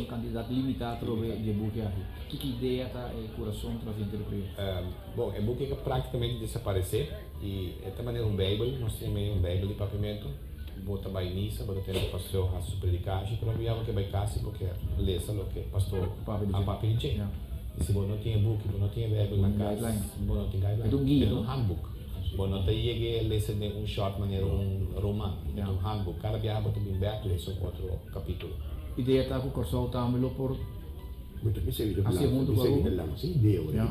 kantidat limitá atrobe di e buki aki. Kiko idea ta e kurason tras di henter e proyekto? Bon, e buki a práktikamente desaparesé i e ta manera un Beibel, nos tin mei un Beibel di papiamentu. Bo ta bai misa, bo ta tende e pastor hasi su predikashi, pero bo ya bo ke bai kas i bo ke lesa loke pastor a papia di dje. I si bo no tin e buki, bo no tin e Beibel na kas, bo no tin guideline. E ta un handboek. Bo no ta yega e lesa den un short manera un roman. E ta un handboek. Kada biaha bo ta bin bek lesa un otro kapítulo. Idea ta ku Kòrsou tambe lo por Bo ta bisa hasi huntu ku Aruba? Lansa idea ora Ya.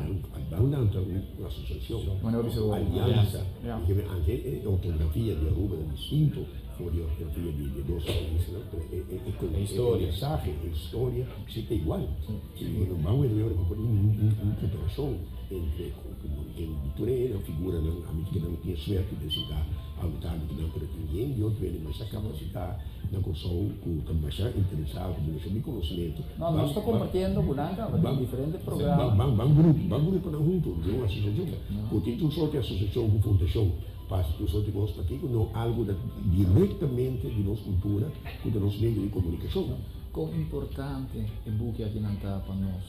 Ban lanta un asosiashon, Manera bo bisa un aliansa. Dikeme anke e ortografia di Aruba ta distinto for di ortografia di e dos paisnan, pero e mensahe, e historia si ta igual. I ban wet ora ku por tin un koperashon entre di tur e figuranan, ami ta keda tin e suerte di sinta awe tardi kinan, pero tin yen di otro hende masha kapasitá na Kòrsou ku ta masha interesá, ku tin masha di konosementu. No, nos ta kompartiendo ku nan kaba den diferente programa. Ban ban grupo, ban gruponan huntu, den un asosiashon. Ku tin tur sorti asosiashon ku fundashon pa hasi tur sorti kos, pakiko no algu ta direktamente di nos kultura ku ta nos medio di komunikashon? Kon importante e buki akinan ta pa nos,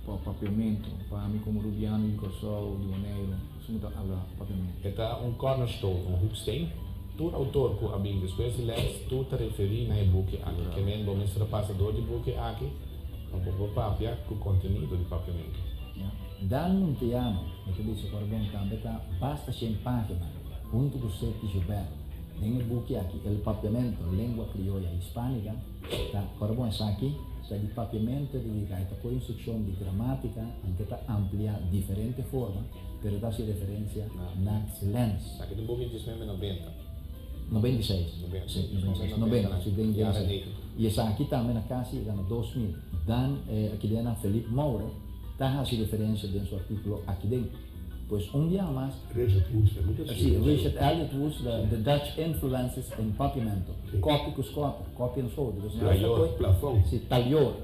pa papiamentu, pa ami komo rubiano di Kòrsou, di Boneiru, esun ku ta habla papiamentu? E ta un cornerstone, un hoeksteen. Tur autor ku a bin despues di Lenz tur ta referí na e buki aki. Ke men bo mester a pasa dor di buki aki pa bo por papia ku kontenido di papiamentu. Dan Munteanu, mi ta bisa pordon, tambe ta basta shen página, huntu ku Seti Joubert. Den e buki aki El Papiamento, Lengua Criolla Hispánica ta ora bon esaki ta di papiamento dedica e ta coge un seccion di gramatica anke ta amplia diferente forma pero ta haci referencia na Lenz. Esaki ta un buki di diesnuebe nobenta. 96. Si, 96, 90, si den den esei. I esaki tambe na casi yega na 2000. Dan aki den nan Felip Maurer ta haci referencia den su articulo aki den. Pues un biaha mas. Richard Woods tambe ta Si, Richard Elliot Woods, The Dutch Influences in Papiamento. Kopi ku skoter, kopi en schoter. Dus nos ta koe. Plafon. Si, talior.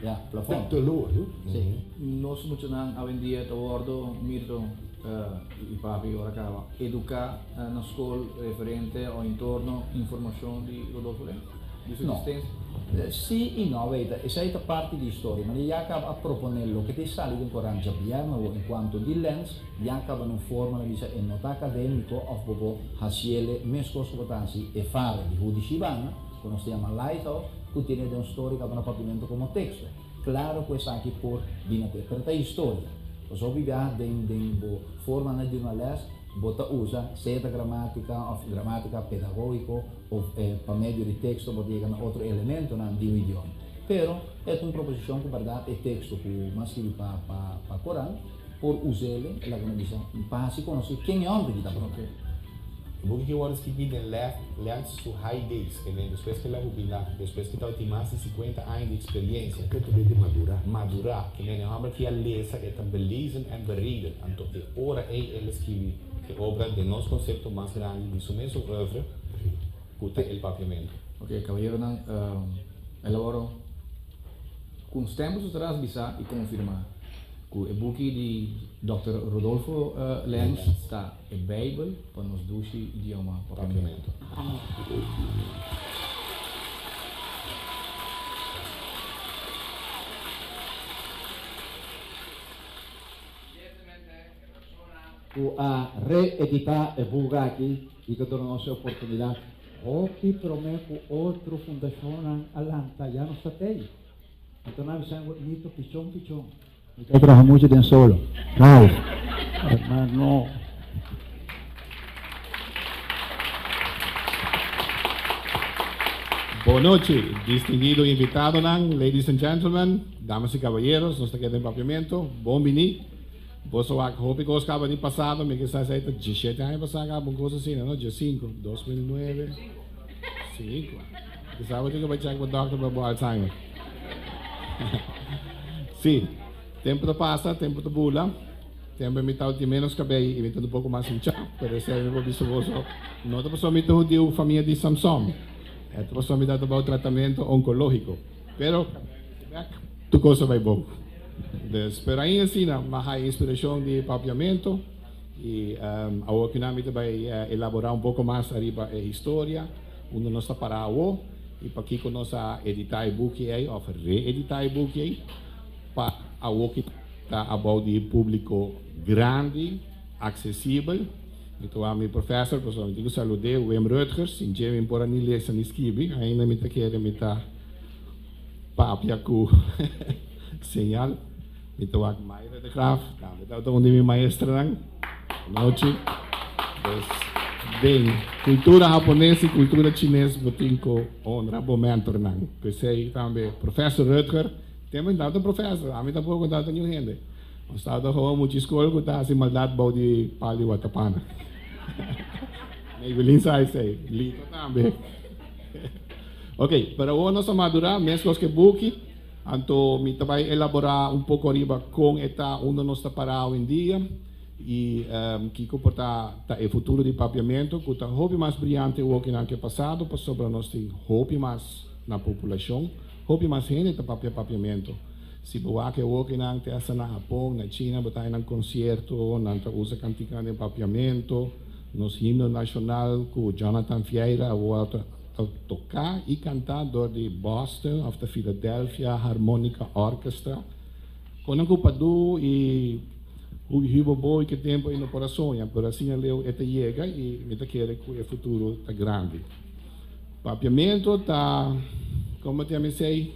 Ya, plafon. Teloor, no? Si. Nos muchanan awendia ta wordo, Mirto i papi ora kaba, eduká na skol referente o entorno informashon di Rodolfo Lenz? Di su existencia? No. Si i no, weita, esei ta parti di historia. Mane ya kaba a proponé loke ta e sali den korant djabièrnè awor enkuanto di Lenz, Ya kaba na un forma na bisa e no ta akadémiko òf bo por hasiele meskos ku bo ta hasi e faro di Hudi Shibana, ku nos ta yama Lighthouse, ku tene den un story kaba na papiamentu komo teksto. Klaro ku esaki por bini te, pero ta historia. Pasobra hopi biaha den den bo formanan di duna lès bo ta usa sea ta gramátika òf gramátika pedagógiko òf pa medio di teksto bo ta yega na otro elementonan di un idioma. Pero e ta un proposishon ku bèrdat e teksto ku mas skibi pa pa pa Koran, Por us'el, el a gana bisa, pa hasi konosí ken e hòmber ki ta promé. E buki ki wòrdu skibí den Lenz su high days, ke men despues ke el a hubilá, despues ke tabatin mas di sikuenta aña di eksperiencia. Kompletamente madurá. Madurá. Ke men e hòmber ki a lesa, e ta belezen en bereden. Anto e ora ei el a skibi e obra den nos konsepto mas grandi di su mesun oeuvre, ku ta El Papiamento. Oke, kabayeronan, el a wòrdu ku un stèmpel su tras bisa i konfirmá. Ku e buki di Dòkter Rodolfo Lenz ta e Beibel pa nos dushi idioma Papiamento. Ku a re-editá e buki aki i ta duna nos e oportunidat hopi promé ku otro fundashonnan a lanta ya nos ta tei. Anto nan bisa mi bonito pichon pichon. Mi ta traha mucho den solo. Nice. Hermano. Bon nochi, distinguido invitadonan, ladies and gentlemen, damas y caballeros, nos ta keda den Papiamento. Bon bini. Boso wak hopi kos kaba di pasado, mi ke sa esei ta diesshete aña pasá kaba un kos asina, no? Diesinku, 2009, sinku. Bo sa bo tin ku bai chèk bo dòkter pa bo Alzheimer. Sí, tempu ta pasa, tempu ta bula. Tempu mi tabatin ménos kabei i mi ta un poko mas hinchá, pero esei mi por bisa boso, no ta pasobra mi ta hudiu famia di Samson, e ta pasobra mi tabata bou tratamentu onkológiko. Pero bèk tur kos a bai bon. Dus, pero ainda asina mi a haña inspirashon di papiamentu i awor kinan mi ta bai elaborá un poko mas ariba e historia. Unda nos ta pará awo. I pakiko nos a editá e buki ei òf reeditá e buki ei pa awor ki ta abou di públiko grandi, aksesibel. Mi ta wak mi profèsor, pasobra mi tin ku salud'é, Wim Rutgers, sin dje mi por a ni lesa ni skibi, ainda mi ta kere mi ta papia ku señal. Mi ta wak Mayra de Graaf, tambe tabata un di mi maestranan. Anochi. Pues, den cultura hapones y cultura chines bo tin cu honra bo mentornan. P'esey tambe Professor Rutger, tempo mi tabata professor, ami tampoco tabata niun hende. Nos tabata hoor mucha school cu ta haci maldad bou di pal di watapana. Maybelline sa esey, Lito tambe. Ok, pero awor nos a madura, mescos cu e buki. Anto mi ta bai elaborá un poko riba kon e ta unda nos ta pará awendia i kiko por ta ta e futuro di Papiamentu ku ta hopi mas briante awor ki nan ke pasado pasobra nos tin hopi mas na populashon, hopi mas hende ta papia Papiamentu. Si bo wak awor ki nan te hasta na Hapon, na China bo ta haña nan konsierto, nan ta usa kantikanan den Papiamentu, nos himno nashonal ku Jonathan Vieira awor ta. Ta toká i kantá dor di Boston òf ta Philadelphia Harmonica Orchestra. Kon nan ku Padu i Hugo Boy ke tempu ei no por a soña, pero asina leu e ta yega i mi ta kere ku e futuro ta grandi. Papiamentu ta, komo ta yama esei,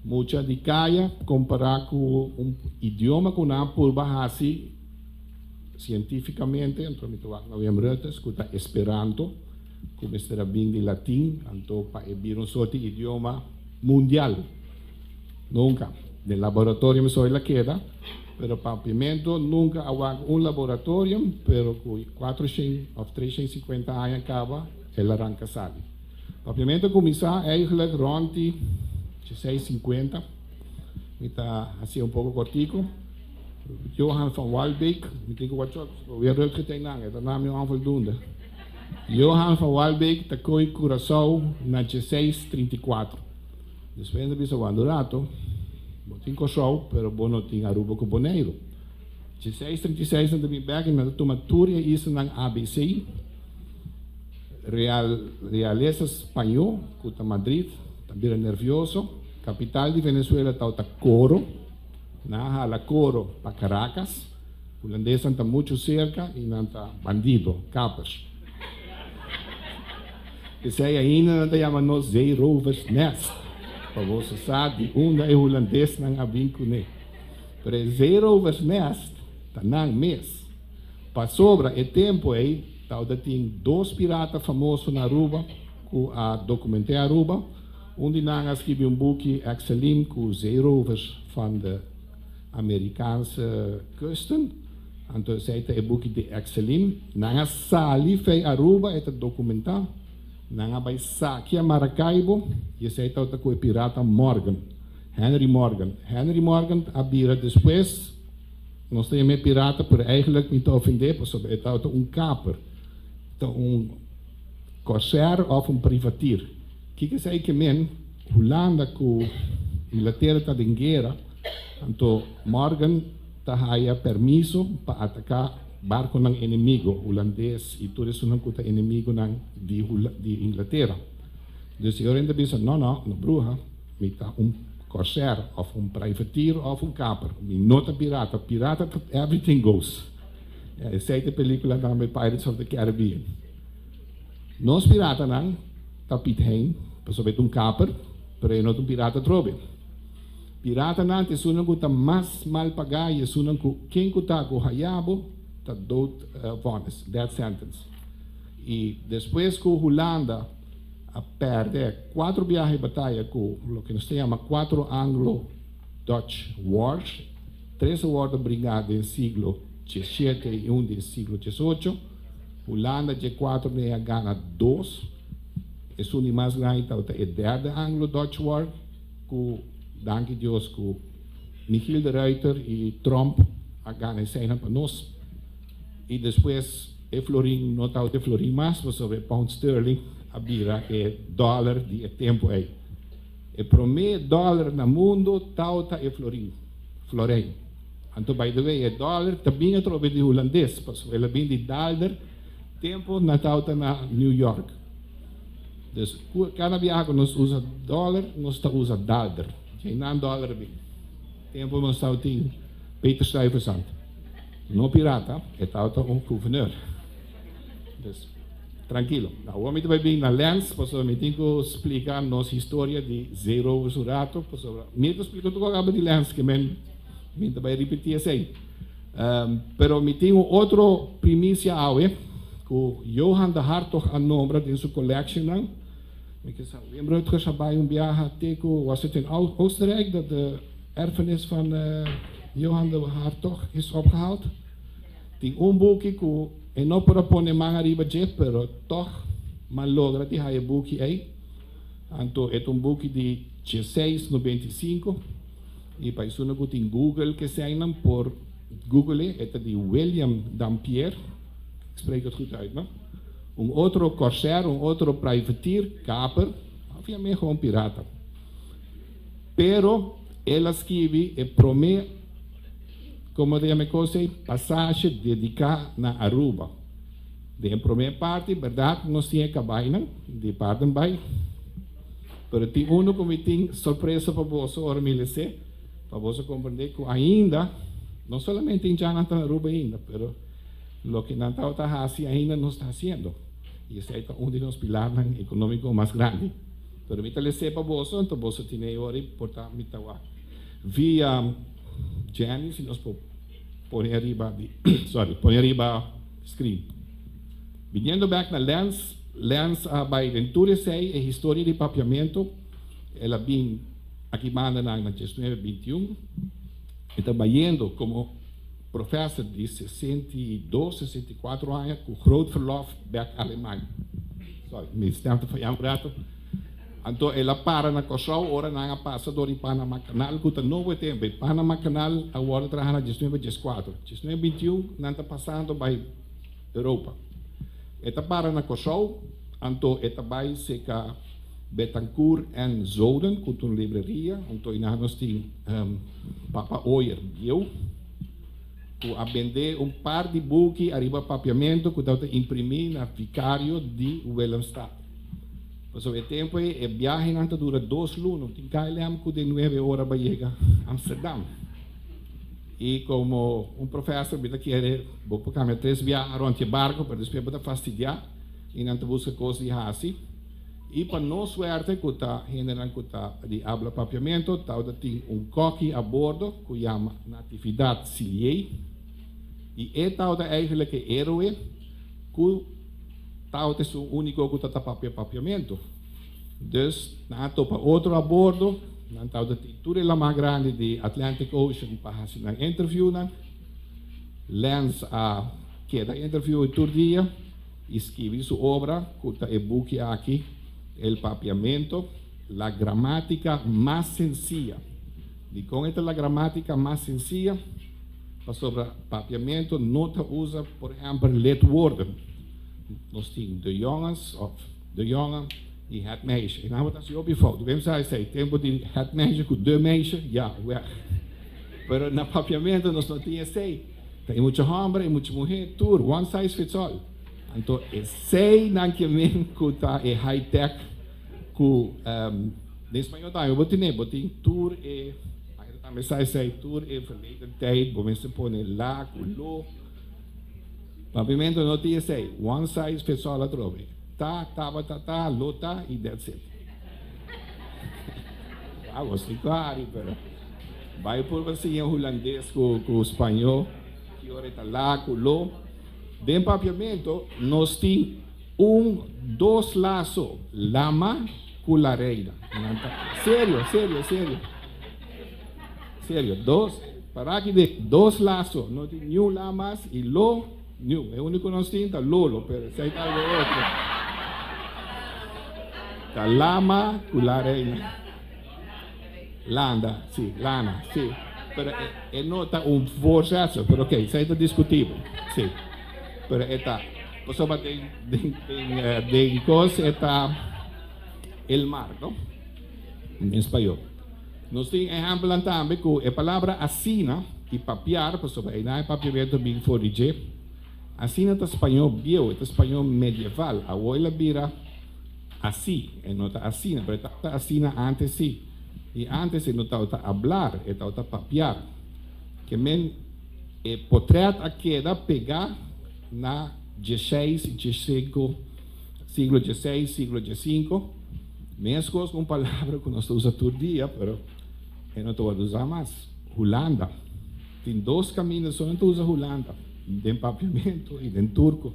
mucha di kaya kompará ku un idioma ku nan a purba hasi. Sientífikamente, anto mi ta wak na Wim Rutters ku ta Esperanto, ku mester a bin di latin, anto pa e bira un sorti idioma mundial. Nunka. Den laboratorium so el a keda, pero papiamento nunka a wak un laboratorium, pero ku kuatroshen òf treshen sinkuenta aña kaba el a ranka sali. Papiamento a kuminsá eigentlik rònt di dieseis sinkuenta, mi ta hasié un poko kòrtiku. Johan van Walbeek, mi tin ku wak chòk, weer Rutger ten nan, e ta na mi onvoldoende. Johan van Walbeek ta koi Curaçao na 1634. Despues ta bisa wak un rato, bo tin Kòrsou, pero bo no tin Aruba ku Boneiru. 1636 nan ta bin bèk i nan ta tuma tur e islanan ABC, Real, realesa spañó ku ta Madrid ta bira nervioso, kapital di Venezuela tabata Coro. Nan a hala koro pa Caracas. Hulandesnan ta muchu serka i nan ta bandido, kapers. P'esei ainda nan ta yama nos Zeeroversnest, pa boso sa di unda e hulandesnan a bin kuné. Pero e Zeeroversnest ta nan mes. Pasobra e tempu ei tabata tin dos pirata famoso na Aruba ku a dokument'é Aruba. Un di nan a skibi un buki Exelim ku zeerovers van de Amerikaanse kusten. Anto esei ta e buki di Exelim. Nan a sali fei Aruba, e ta dokumentá. Nan a bai sakia Maracaibo i esei tabata ku e pirata Morgan, Henry Morgan. Henry Morgan a bira despues, nos ta yam'é pirata, pero eigenlijk mi ta ofendé pasobra e tabata un kaper, ta un corsair òf un privatier. Kiko esei ke men? Hulanda ku Inglatera ta den guera, anto Morgan ta haya permiso pa ataká barkonan enemigo, hulandes i tur esunnan ku ta enemigonan di di Inglatera. Dus e ora ta bisa, No, no, no bruha, mi ta un corsair òf un privateer òf un kaper, mi no ta pirata, pirata ta everything goes. Esei ta e pelikula tambe Pirates of the Caribbean. Nos piratanan ta Piet Hein, pasobra e ta un kaper, pero e no ta un pirata atrobe. Piratanan ta esunnan ku ta mas mal pagá i esunnan ku ken ku ta ku haya bo ta dood vonnis, death sentence. I despues ku Hulanda a pèrdè kuatro biaha e bataya ku loke nos ta yama kuatro Anglo-Dutch Wars, tres a wòrdu bringá den siglo diesshete i un den siglo diesocho, Hulanda dje kuatro den a gana dos. Esun di mas grandi tabata e derde Anglo-Dutch War ku danki Dios ku Michiel de Ruyter i Tromp a gana eseinan pa nos. I despues e florin no tabata e florin mas pasobra e pound sterling a bira e dòler di e tempu ei. E promé dòler na mundu tabata e florin, florijn. Anto by the way e dòler ta bin atrobe di hulandes pasobra el a bin di daalder tempu nan tabata na New York. Dus kada biaha ku nos usa dòler, nos ta usa daalder. Djei nan dòler a bin. Tempu nos tabatin Peter Stuyvesant. No pirata, e tabata un guverneur. Dus, trankilo. Awor mi ta bai bin na lens, pasobra mi tin ku splika nos historia di zeerovers un rato, pasobra mi ta splika tur kos di lens, ke men mi ta bai ripití esei. Pero mi tin un otro primisia awe ku Johan de Hartog a nombra den su collectionnan. Mi ke sa Wim Rutgers a bai un biaha te ku was het in Oostenrijk dat de erfenis van Johan de Hartog is opgehaald. Tin un buki ku e no por a pone man ariba dje pero tog m'a logra di haya e buki ei. Anto e ta un buki di dieseis nobenta i sinku. I pa esunnan ku tin Google ke eseinan por Google e ta di William Dampier, ik spreek het goed uit no? Un otro corsair, un otro privateer, kaper, of yam'é gewoon pirata. Pero el a skibi e promé, komo ta yama e kos ei, pasashe dediká na Aruba. Den e promé parti, bèrdat nos tin e kabainan di Paardenbaai. Pero tin uno ku mi tin sorpresa pa boso ora mi les'é, pa boso komprendé ku ainda, no solamente indjannan ta na Aruba ainda, pero loke nan tabata hasi ainda nos ta hasiendo. I esei ta un di nos pilarnan ekonómiko mas grandi. Pero mi ta les'é pa boso, anto boso tine e ora i por ta mi ta wak via Jenny si nos por pone ariba di, sorry, pone ariba screen. Biniendo bek na Lens, Lens a bai den tur esei, e historia di papiamentu, el a bin aki banda nan na diesnuebe bintiun, e ta bayendo komo professor di 62, 64 aña ku groot verlof bek Alemania. Sorry, mi stem ta faya un rato. Anto el a para na Kòrsou ora nan a pasa dor di Panama Canal ku ta nobo e tempu. E Panama Canal a wòrdu traha na diesnuebe dieskuater. Diesnuebe bintiun nan ta pasando bai Europa. E ta para na Kòrsou, anto e ta bai seka Betancourt en Zoden, ku ta un libreria, anto einan nos tin Papa Oyer bieu, ku a bende un par di buki ariba papiamentu ku tabata imprimí na Vicario di Willemstad. Pasobra e tempu ei e biahenan ta dura dos luna, tin KLM ku den nuebe ora bai yega Amsterdam. I komo un profesor mi ta kere bo por kambia tres biaha rònt e barko, pero despues bo ta fastidiá i nan ta buska kos di hasi. I pa nos suerte ku ta hendenan ku ta di abla papiamentu, tabata tin un kòki a bordo ku yama Natividad Siliey i e tabata eigenlijk e héroe ku tabata esun úniko ku ta ta papia papiamentu. Dus nan a topa otro a bordo, nan tabata tin tur e lamá grandi di Atlantic Ocean pa hasi nan interviewnan. Lens a keda interview e tur dia i skibi su obra ku ta e buki aki, El Papiamento, la gramática más sencilla. Dikon e ta la gramática más sencilla? Pasobra papiamento no ta usa por ehèmpel lidwoorden. Nos tin de jongens òf De jongen i het meisje. E nan ta hasi hopi fout. Wim sa esei, tempu di het meisje ku de meisje, ya, wèg. Pero na papiamentu nos no tin esei. Ta e mucha hòmber, e mucha muhé, tur, one size fits all. Anto esei nan ke men ku ta e high tech ku den spañó tambe bo tene, bo tin tur e, Aira tambe sa esei, tur e verleden tijd, bo mester pone la ku lo. Papiamentu no tin esei, one size fits all atrobe. Ta, tabata ta, lo ta y that's it. Ya bo si clari pero bai purba siña hulandes cu cu spañó ki ora e ta la cu lo. Den papiamento nos tin un dos laso, lama cu la reina. Nan ta serio, serio, serio. Serio, dos, para aki de dos laso, no tin niun la mas y lo, niun. E unico nos tin ta lolo, pero esey ta algo otro. Ta lama cu la reina. Landa, si, lana, si. Pero e, e no ta un voorzetsel, pero ok, esey ta discutibel, si. Pero e ta, pasobra den, den, den, den cos e ta el mar, no? En español. Nos tin ehèmpelnan tambe ku e palabra asina i papiar, pasobra einan e papiamentu a bin for di dje. Asina ta spañó bieu, e ta spañó medieval. Awor el a bira Así, e no ta asina, pero e tabata asina antes sí. I antes e no tabata hablar, e tabata papiar. Ke men e potrèt a keda pegá na dieseis i diesinko, siglo dieseis, siglo diesinko, meskos ku un palabra ku nos ta usa tur dia, pero e no ta wòrdu usá mas, Hulanda. Tin dos kaminda so nan ta usa Hulanda, den papiamentu i den turko.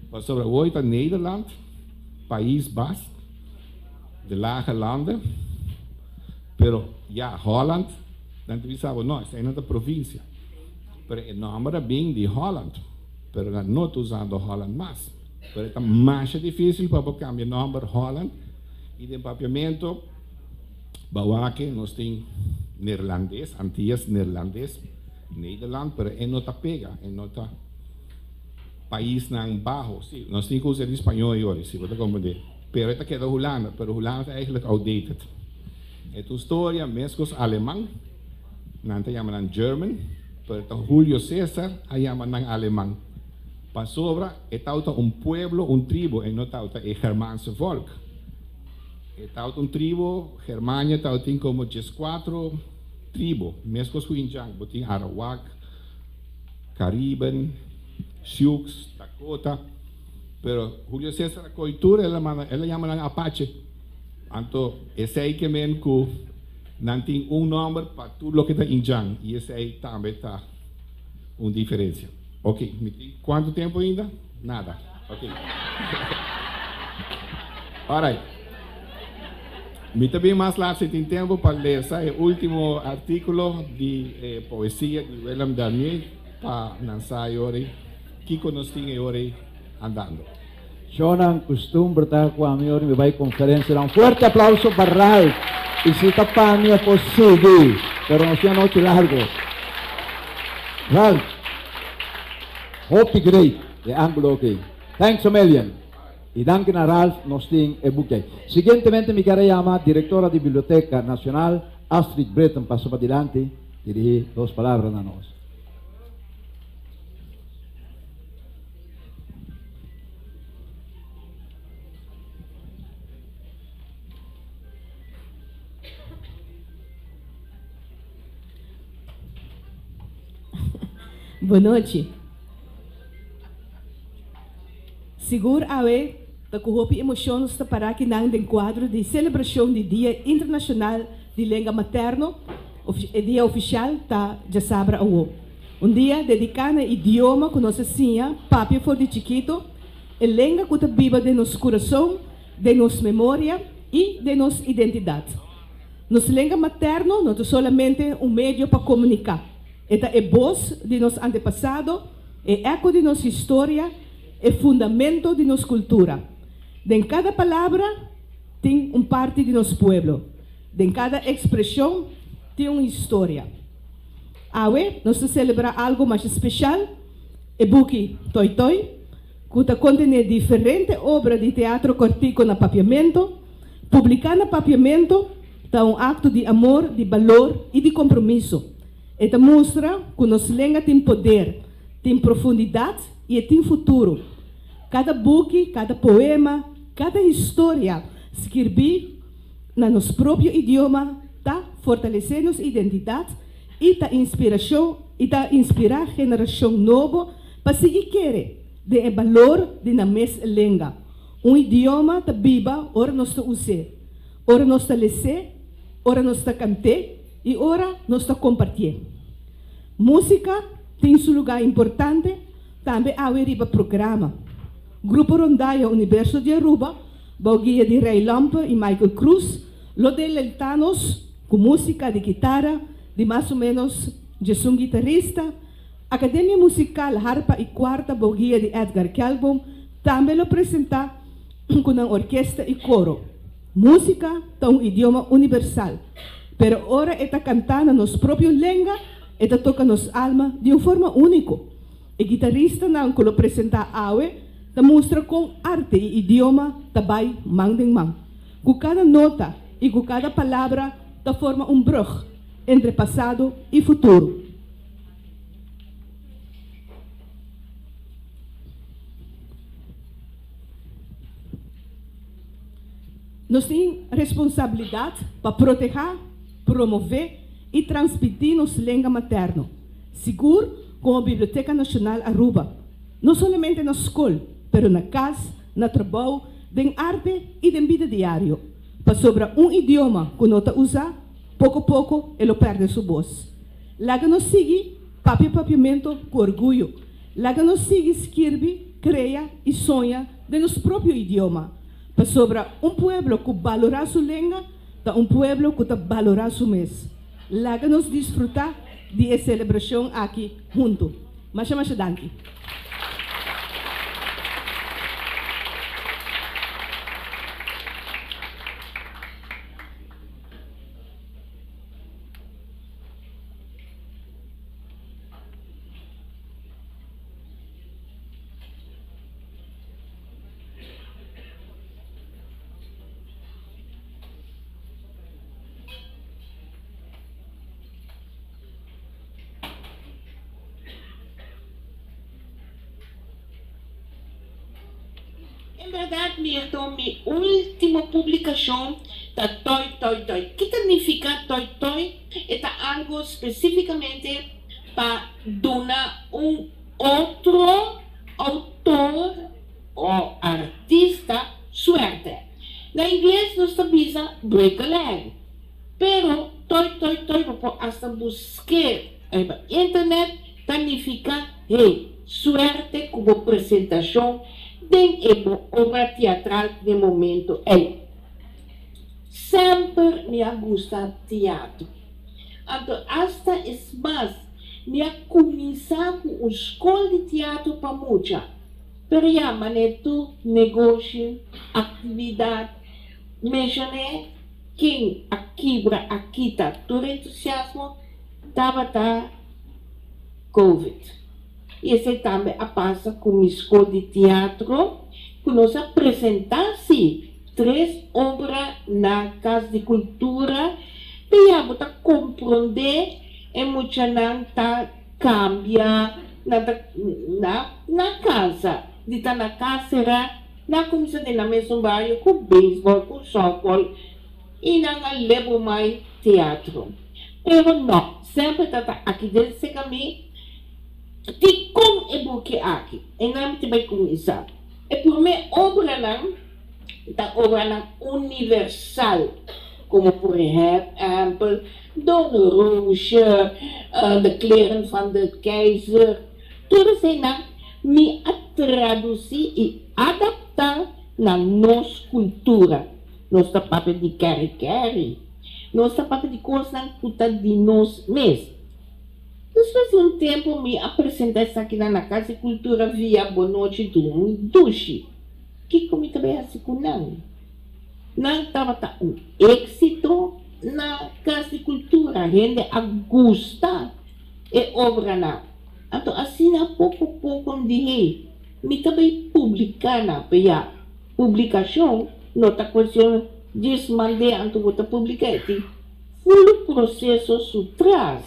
Pasobra awor ta Nederland, Pais Bas, de Lage Landen, pero ya Holland, nan ta bisa bo no, esei no ta provincia. Pero e nomber a bin di Holland, pero nan no ta usando Holland mas. Pero e ta masha dificil pa bo cambia nomber Holland y den papiamento bawake nos tin Neerlandes, Antillas Neerlandes, Nederland, pero e no ta pega, e no ta. Paisnan Baho, si, nos tin ku usa di spañó e ora, si bo ta komprendé. Pero e ta keda Hulanda, pero Hulanda ta eigenlijk outdated. E ta un storia meskos aleman, nan ta yama nan German, pero ta Julio Cesar a yama nan aleman. Pasobra e tabata un pueblo, un tribu, e no tabata e Germaanse volk. E tabata un tribu, Germania tabatin komo dieskuatro tribu, meskos ku Injan, bo tin Arawak, Cariben, Sioux, Dakota, pero Julio Cesar a coy tur el a manda, el a yama nan Apache. Anto esey ke men cu nan tin un nomber pa tur loke ta Injan y esey tambe ta un diferencia. Ok, mi tin cuanto tempo ainda? Nada. Ok. Alright. Mi ta bin mas laat si tin tempo pa lesa e ultimo articulo di e poesia di Willem Darnier pa nan sa e ora ei kico nos tin e ora ei andando. Shonan custumber ta cu ami ora mi bay conferencia. Un fuerte aplauso pa Ralph. Y si ta pa mi e por sigui, pero nos tin anochi largo. Ralph, hopi great e angulo aki. Thanks a million. Y danki na Ralph nos tin e buki. Siguientemente mi kier a yama Directora di Biblioteca Nacional, Astrid Britten pasa pa dilanti dirigi dos palabra na nos. Bonochi. Sigur awe ta ku hopi emocion nos ta para akinan den kuadro di selebracion di Dia Internacional di Lenga Materno, e dia oficial ta djasabra awo. Un dia dedica na e idioma ku nos a siña papia for di chikito, e lenga ku ta biba den nos kurason, den nos memoria i den nos identidad. Nos lenga materno no ta solamente un medio pa komunica, e ta e bos di nos antepasado, e eco di nos historia, e fundamento di nos cultura. Den cada palabra tin un parti di nos pueblo, den cada expresion tin un historia. Awe nos ta celebra algo masha special, e buki Toi Toi, cu ta contene diferente obra di teatro cortico na Papiamento. Publica na Papiamento ta un acto di amor, di balor y di compromiso. E ta mustra ku nos lenga tin poder, tin profundidat i e tin futuro. Kada buki, kada poema, kada historia skirbí na nos propio idioma ta fortalesé nos identidat i ta inspirashon i ta inspirá generashon nobo pa sigui kere den e balor di nan mes lenga. Un idioma ta biba ora nos ta us'é, ora nos ta les'é, ora nos ta kant'é i ora nos ta kompartié. Músika tin su lugá importante tambe awe riba programa. Grupo Rondalla Universo di Aruba, bou guia di Ray Lampe i Michael Cruz, lo deleitá nos ku músika di kitara di mas o ménos djesun gitarista. Akademia Musikal Harpa i Kuarta bou guia di Edgar Kelboom tambe lo presentá ku nan orkesta i koro. Músika ta un idioma universal, pero ora e ta kantá na nos propio lenga, e ta toka nos alma di un forma úniko. E gitaristanan ku lo presentá awe ta mustra kon arte i idioma ta bai man den man. Ku kada nota i ku kada palabra ta forma un brùg entre pasado i futuro. Nos tin responsabilidat pa protehá, promové i transmití nos lenga materno, sigur komo Biblioteka Nashonal Aruba, no solamente na skol, pero na kas, na trabou, den arte i den bida diario. Pasobra un idioma ku no ta usá, poko poko e lo pèrdè su bos. Laga nos sigui papia papiamento ku orguyo. Laga nos sigui skirbi, krea i soña den nos propio idioma. Pasobra un pueblo ku balorá su lenga ta un pueblo ku ta balorá su mes. Laga nos disfrutá di e selebrashon aki huntu. Masha masha danki. En berdad Mirto, mi ultimo publicacion ta Toi Toi Toi. Ki ta nifica Toi Toi? E ta algo specificamente pa duna un otro autor o artista suerte. Na ingles nos ta bisa break a leg. Pero toi toi toi bo por hasta busk'é riba internet ta nifica hey suerte cu bo presentacion den e bo obra teatral n'e momento ey. Semper mi a gusta teatro. Anto hasta es mas mi a cuminsa cu un scol di teatro pa mucha. Pero ya mane tur negoshi, actividad, mencioné ken a kibra a kita tur entusiasmo tabata Covid. Y esey tambe a pasa cu mi scol di teatro cu nos a presenta si tres obra na Cas di Cultura te ya bo ta compronde e muchanan ta cambia nan ta na na cansa di ta na cas cera nan a cuminsa den nan mesun bario cu baseball cu softball y nan a lebo mai teatro pero no semper ta ta aki den seca mi dicon e buki aki e nan mi ta bay cuminsa e prome obranan ta obranan universal como por ehempel Don Roosje, De kleren van de keizer, tur eseinan mi a traduci y adapta na nos cultura. Nos ta papia di keri keri, nos ta papia di cosnan cu ta di nos mes. Despues di un tempo mi a presenta esakinan na Cas di Cultura via Bonochi Drumi Dushi. Kiko mi ta bay haci cu nan? Nan tabata un éxito na Cas di Cultura, hende a gusta e obranan. Anto asina poco poco mi di hey, mi ta bay publica nan, pero ya publicacion no ta cuestion djis mand'é anto bo ta publica, e tin full proceso su tras.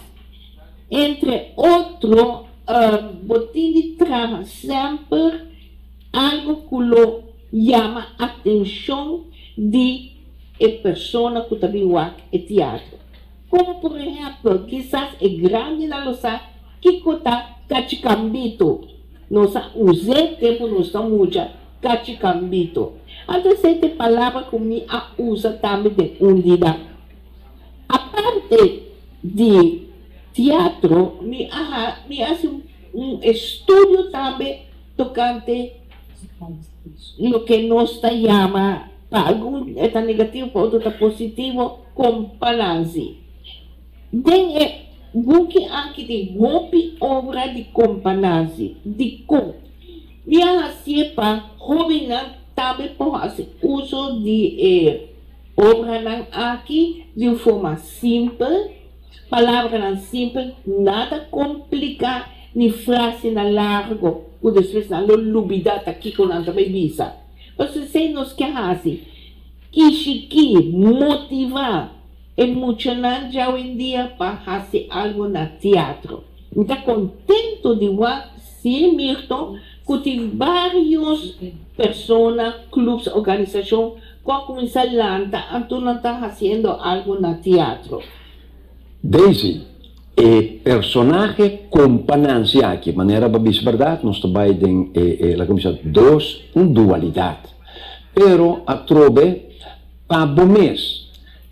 Entre otro bo tin di traha semper algo cu lo yama atencion di e persona cu ta bin wak e teatro. Como por ehempel, kisas e grandinan lo sa kico ta cachicambito. Nos a us'é tempo nos ta mucha, cachicambito. Anto esey ta e palabra cu mi a usa tambe den un di nan. Aparte di teatro, mi a mi a haci un estudio tambe tocante loke nos ta yama, pa algun e ta negativo, pa otro ta positivo, companansi. Den e buki aki tin hopi obra di companansi. Dikon? Mi a hacié pa hobennan tambe por haci uso di e obranan aki di un forma simpel. Palabranan simpel, nada kompliká ni frasenan largo ku despues nan lo lubidá ta kiko nan ta bai bisa. Pasobra esei nos ke hasi, kishikí, motivá e muchanan djawendia pa hasi algu na teatro. Mi ta kontentu di wak si, Mirto, ku tin vários persona, klubs, organisashon. ku a kuminsá lanta anto nan ta hasiendo algu na teatro. Daisy, E personahe Kompa Nancy aki, manera bo a bisa bèrdat, nos ta bai den e, e, laga mi bisa, dos, un dualidat. Pero atrobe pa bo mes,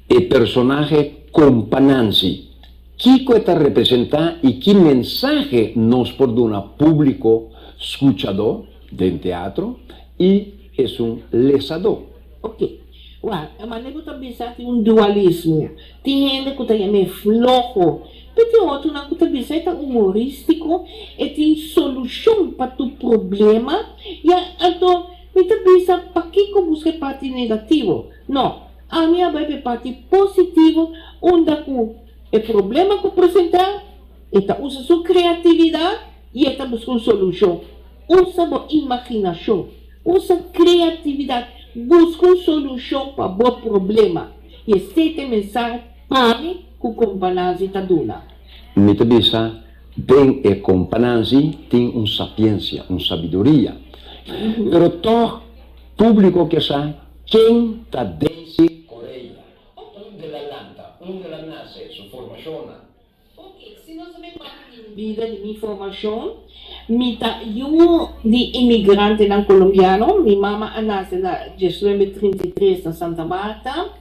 e personahe Kompa Nancy, kiko e ta representá i ki mensahe nos por duna públiko skuchadó den teatro i esun lesadó? Ok. Wak, e manera ku ta bisa tin un dualismo. Tin hende ku ta yam'é floho, pero tin otronan ku ta bisa e ta humorístiko, e tin solushon pa tur problema. Ya, anto mi ta bisa pakiko buska e parti negativo? No, ami a bai pa e parti positivo unda ku e problema ku presentá, e ta usa su kreatividat i e ta buska un solushon. Usa bo imaginashon, usa kreatividat, buska un solushon pa bo problema. I esei ta e mensahe pa mi ku Kompa Nanzi ta duna. Mi ta bisa, den e Kompa Nanzi tin un sapiensia, un sabiduria. Pero tòg públiko ke sa ken ta Daisy Correia, unda el a lanta, unda el a nase, su formashonnan. Ok, si nos ta bin papia di mi bida, di mi formashon, mi ta yu di imigrantenan kolombiano. Mi mama a nase na diesnuebe trinta i tres na Santa Marta.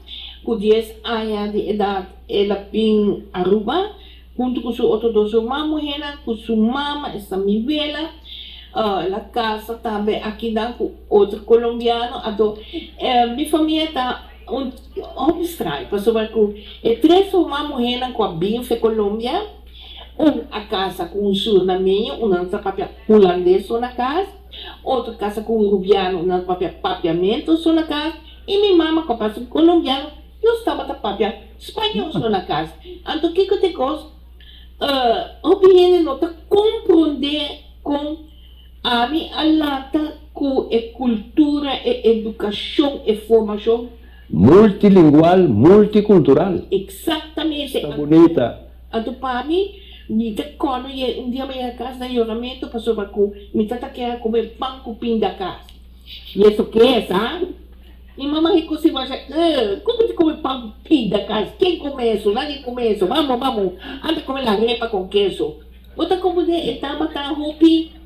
Ku dies aña di edat el a bin Aruba huntu ku su otro dos ruman muhénan, ku su mama, esta mi wela. El a kasa tambe akinan ku otro kolombiano. Anto mi famia ta. Un hopi straño, pasobra ku e tres ruman muhénan ku a bin fe Colombia, un a kasa ku un surnameño, un nan ta papia hulandes so na kas, otro kasa ku un rubiano, un nan ta papia papiamento so na kas, i mi mama ku a pasa ku colombiano, nos tabata papia spañó so na kas. Anto kiko ta e kos? Hopi hende no ta komprondé kon Ami a lanta ku e kultura, e edukashon, e formashon. Multilingual, multikultural. Eksaktamente. Esta bunita. Anto pa mi, mi ta kòrda ye un dia mi a yega kas na yoramentu pasobra ku mi tata kier a kome pan ku pinda kas. Y eso ke es, ha? Mi mama a hikó si masha, Ugh, komo ti kome pan ku pinda kas? Ken kome eso? Nadie kome eso. Vamo, vamo, anda kome la arepa con queso. Bo ta comprende e tabata hopi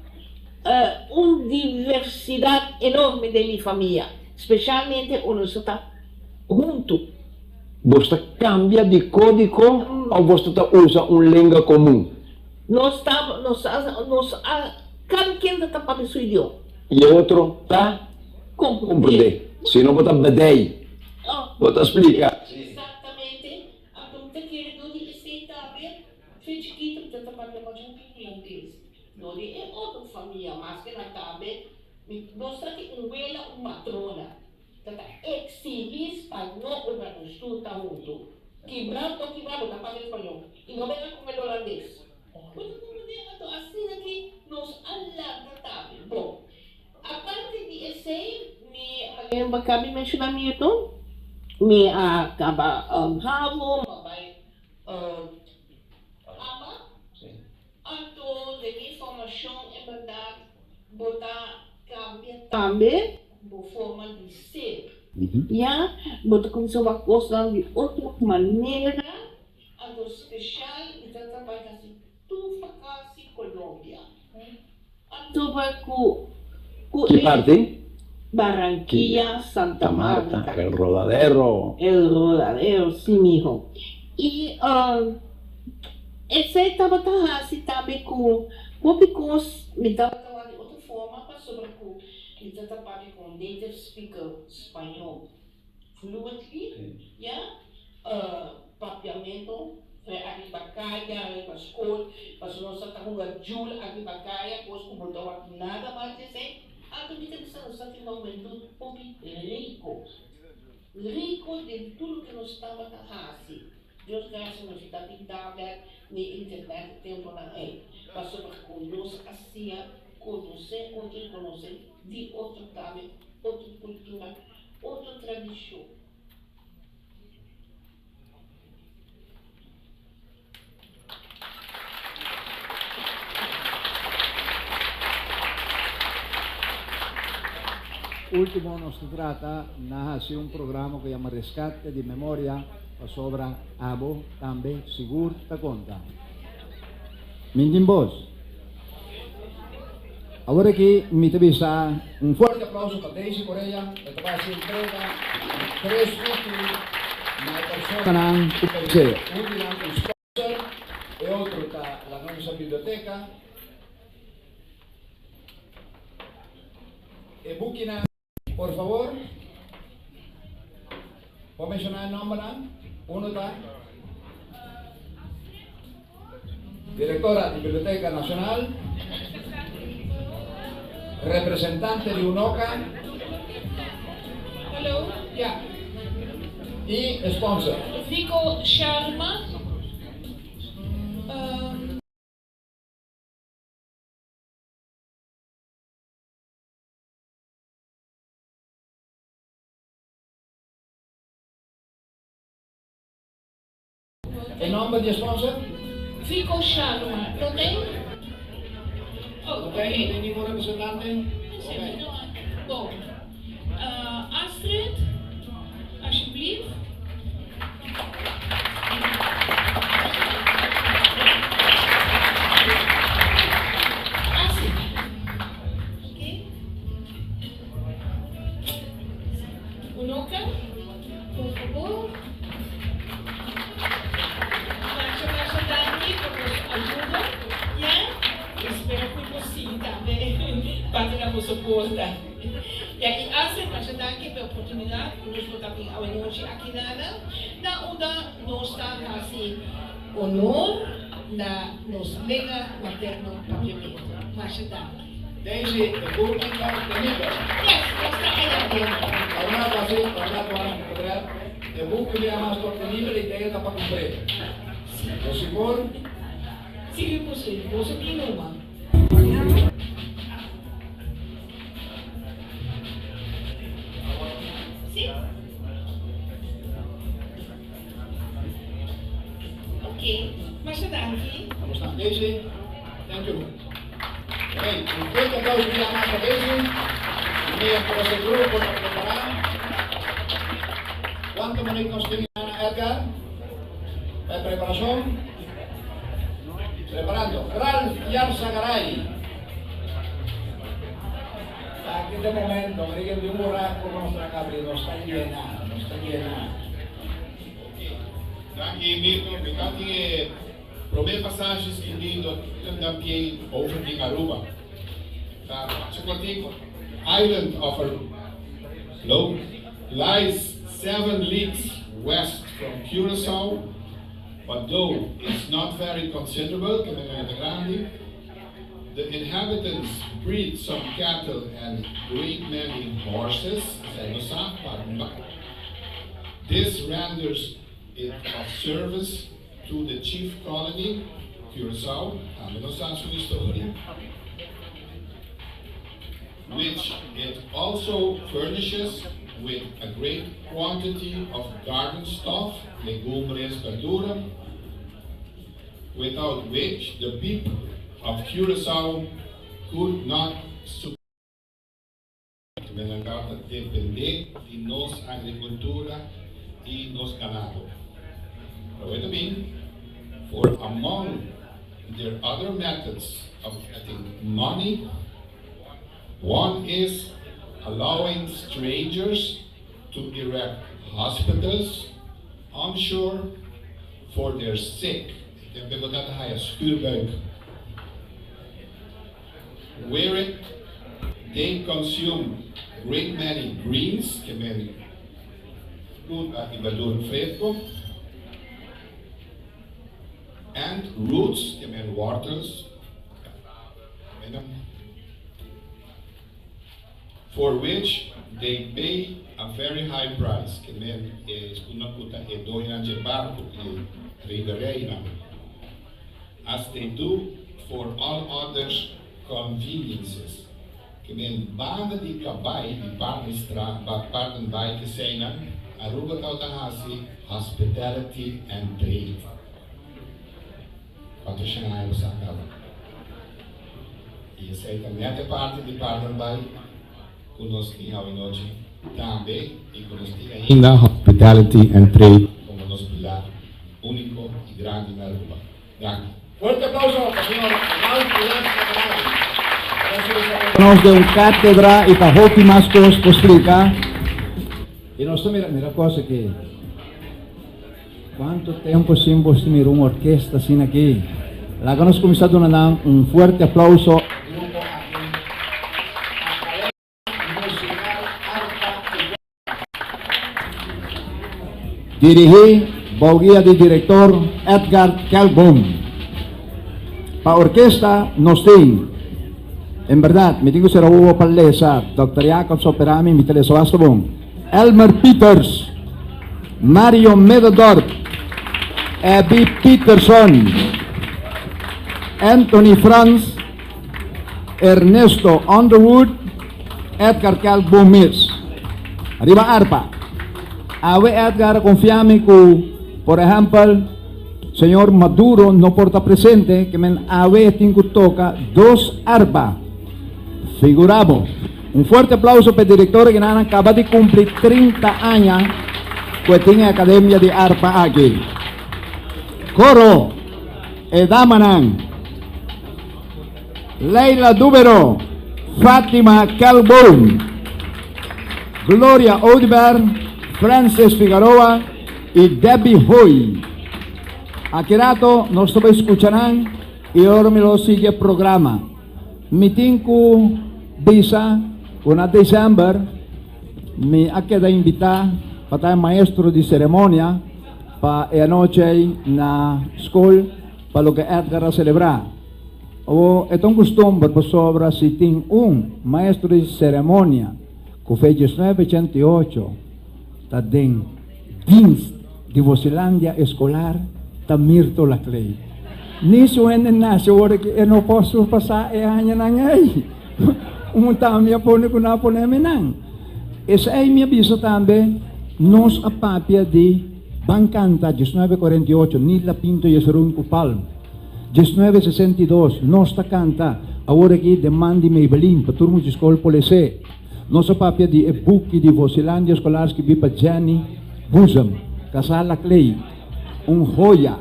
un diversidad enorme den mi famia, specialmente ora nos ta hunto. Bos ta cambia di codico of bos ta usa un lenga comun? Nos ta, nos a, nos a, cada quien ta papia su idioma. Y e otro ta comprende. Si no bo ta bedei, bo ta splica. Exactamente. Anto mi ta kere dor di esey tambe. Fe chikito mi ta ta papia masha hopi hulandes. No di e otro famia, maske nan tambe mi nos ta tin un wela, un matrona ta ta exigi spañó ora nos tur ta hunto. Kibra to kibra bo ta papia spañó y no bega con el holandes. Bo ta comprende? Anto asina ki nos a lanta tambe. Bon, aparte di esey mi a baka mi menciona Mirto, mi a caba havo, mi a bay. Ama, anto den e formashon en bèrdat bo ta kambia tambe bo forma di ser. Ya, bo ta kuminsá wak kosnan di otro manera, anto speshal mi ta trabaha kasi tur vakansi Colombia. Anto bai ku ku Ki e parti? Barranquilla, Santa Marta. Marta. El Rodadero. El Rodadero, si miho. I esei tabata hasi tambe ku hopi kos mi tabata wak di otro forma pasobra ku mi ta ta papia ku un native speaker spañol fluently, ya. Papiamento fe ariba kaya, ariba skol, pasobra nos ta ta hunga djul ariba kaya, kos ku bo ta wak nada mas di esei. Anto mi ta bisa nos ta tin un hubentud hopi riko, riko den tur loke nos tabata hasi. Dios gracia nos no ta tin tablet ni internet e temponan ei, pasobra ku nos a siña konosé otro i konosé di otro tambe, otro kultura, otro tradishon. Último nos ta trata na hasi un programa ku yama Reskate di Memoria pasobra abo tambe sigur ta konta. Min tin bos. Awor aki mi ta bisa un fuerte aplauso pa Daisy Correa, e ta bai hasi entrega di tres buki na e personanan ku pens'é. Un di nan un sponsor, e otro ta La Nosa Biblioteca. E bukinan, por favor, por menshoná e nòmbernan. Uno ta Direktora di Biblioteka Nashonal, representante di UNOCA Hallo, ja. i sponsor. Vico Sharma. E nomber di e sponsor? Vico Sharma. No tin? Oh, No tin? No tin ningun representante? Sí, Ok. no. Bon. Astrid, alsjeblieft. Astrid. Oké. Unoka, por fabor. Masha masha danki pa boso ayuda. Ya. Espero ku bo sigui tambe bati na boso porta. Ya i Astrid masha danki pa e oportunidat ku nos por ta bin awenochi aki nana na unda nos ta hasi honor na nos lenga materno Papiamento. Masha danki. Daisy, e buki ta obtenibel. Yes, nos ta aya dentro. Pa un rato asi, pa un rato mas mi podría. E buki bia mas ta obtenibel i Daisy ta pa kumpr'é. Si. Bo sigur? Sigui ku si, boso tin numa. Si. Ok, masha danki. Abo sta Daisy, thank you. Hey, un fuerte aplauso di ama pa Daisy. Y mientras e grupo ta prepara, cuanto minuut nos tin Ana Edgar? Pa e preparacion? Preparando. Ralph Yarzagaray. Aki ta e momento, mi rigen di un buraco cu nos ta abri, nos ta yena, nos ta yena. Ok, danki Mirko, mi ta tin e prome pasashi skirbi do Dampier over di Aruba. Ta masha kortico. Island of Aruba lo lies seven leagues west from Curaçao, but though it's not very considerable, ke men no e ta grandi, The inhabitants breed some cattle and great many horses, esei no sa, pa This renders it of service to the chief colony, Curaçao, tambe no sa su historia, which it also furnishes with a great quantity of garden stuff, legumbres, berdura, without which the people of Curaçao could not subsist. Nan tabata dependé di nos agrikultura i nos ganado. Pero e ta bin, for among their other methods of getting money, one is allowing strangers to erect hospitals on shore for their sick. E tempo bo tata haya schuurbuik. Where they consume great many greens, ke men fruta i berdura fresco, and roots, ke men wortels, For which they pay a very high price, ke men e esunnan ku ta e doñonan dje barku, e rederijnan, as they do for all other conveniences. Ke men banda di kabai di Paardenstraat, Paardenbaai keseinan, Aruba tabata hasi hospitality and trade. Kuantu shanghai bo sa kaba? I esei ta nèt e parti di Paardenbaai. Ku nos tin awenochi tambe i ku nos tin ainda Hospitality and Trade komo nos pilar úniko i grandi na Aruba. Danki. Fuerte aplauso pa señor Ralph Lens Catanari. Nos den un cátedra y ta hopi mas cos por splica. Y nos ta mira, mira cos aki. Cuanto tempo sin bos mira un orkesta asina aki. Laga nos cuminsa duna nan un fuerte aplauso. Grupo aki, Academia Musical Arpa y Guapa. Dirigí bou guia di director Edgar Kelboom. Pa orkesta nos tin. En berdad, mi tin cu cera wowo pa lesa. Dòkter Jacobs opera mi, mi ta lesa basta bon. Elmer Pieters, Mario Middendorp, Abby Peterson, Anthony Frans, Ernesto Underwood, Edgar Kelkboom mes. Riba arpa. Awe Edgar a confia mi cu, por ehempel, Señor Maduro no por ta presente, ke men awe tin ku toka dos arpa. Figura bo. Un fuerte aplauso pa e direktor ke nan a kaba di kumpli 30 aña ku e tin e akademia di arpa aki. Koro, e damanan, Leila Dubero, Fatima Kelboom, Gloria Oduber, Francis Figaroa, y Debbie Hoy. Aki rato nos ta bay scucha nan y ora mi lo sigui e programa. Mi tin cu bisa cu na december mi a keda invita pa ta e maestro di ceremonia pa e anochi ey na school pa loke Edgar a celebra. Awo e ta un custumber pasobra si tin un maestro di ceremonia cu fe diesnuebe ochenta i ocho ta den Dienst di Vosilandia Escolar ta Mirto Laclay. Ni su hende nace ora ki e no por surpasa e añanan ey. Un tambe a pone cu nan a pone mi nan. Esey mi a bisa tambe, nos a papia di Ban Canta diesnuebe cuarenta i ocho, Nila Pinto Jesurun cu Palm. 1962, nos ta canta awor aki den man di Maybelline pa tur mucha scol por lese. Nos a papia di e buki di Vosilandia Escolar skibí pa Jenny Boezem, Casá Laclay, un joya.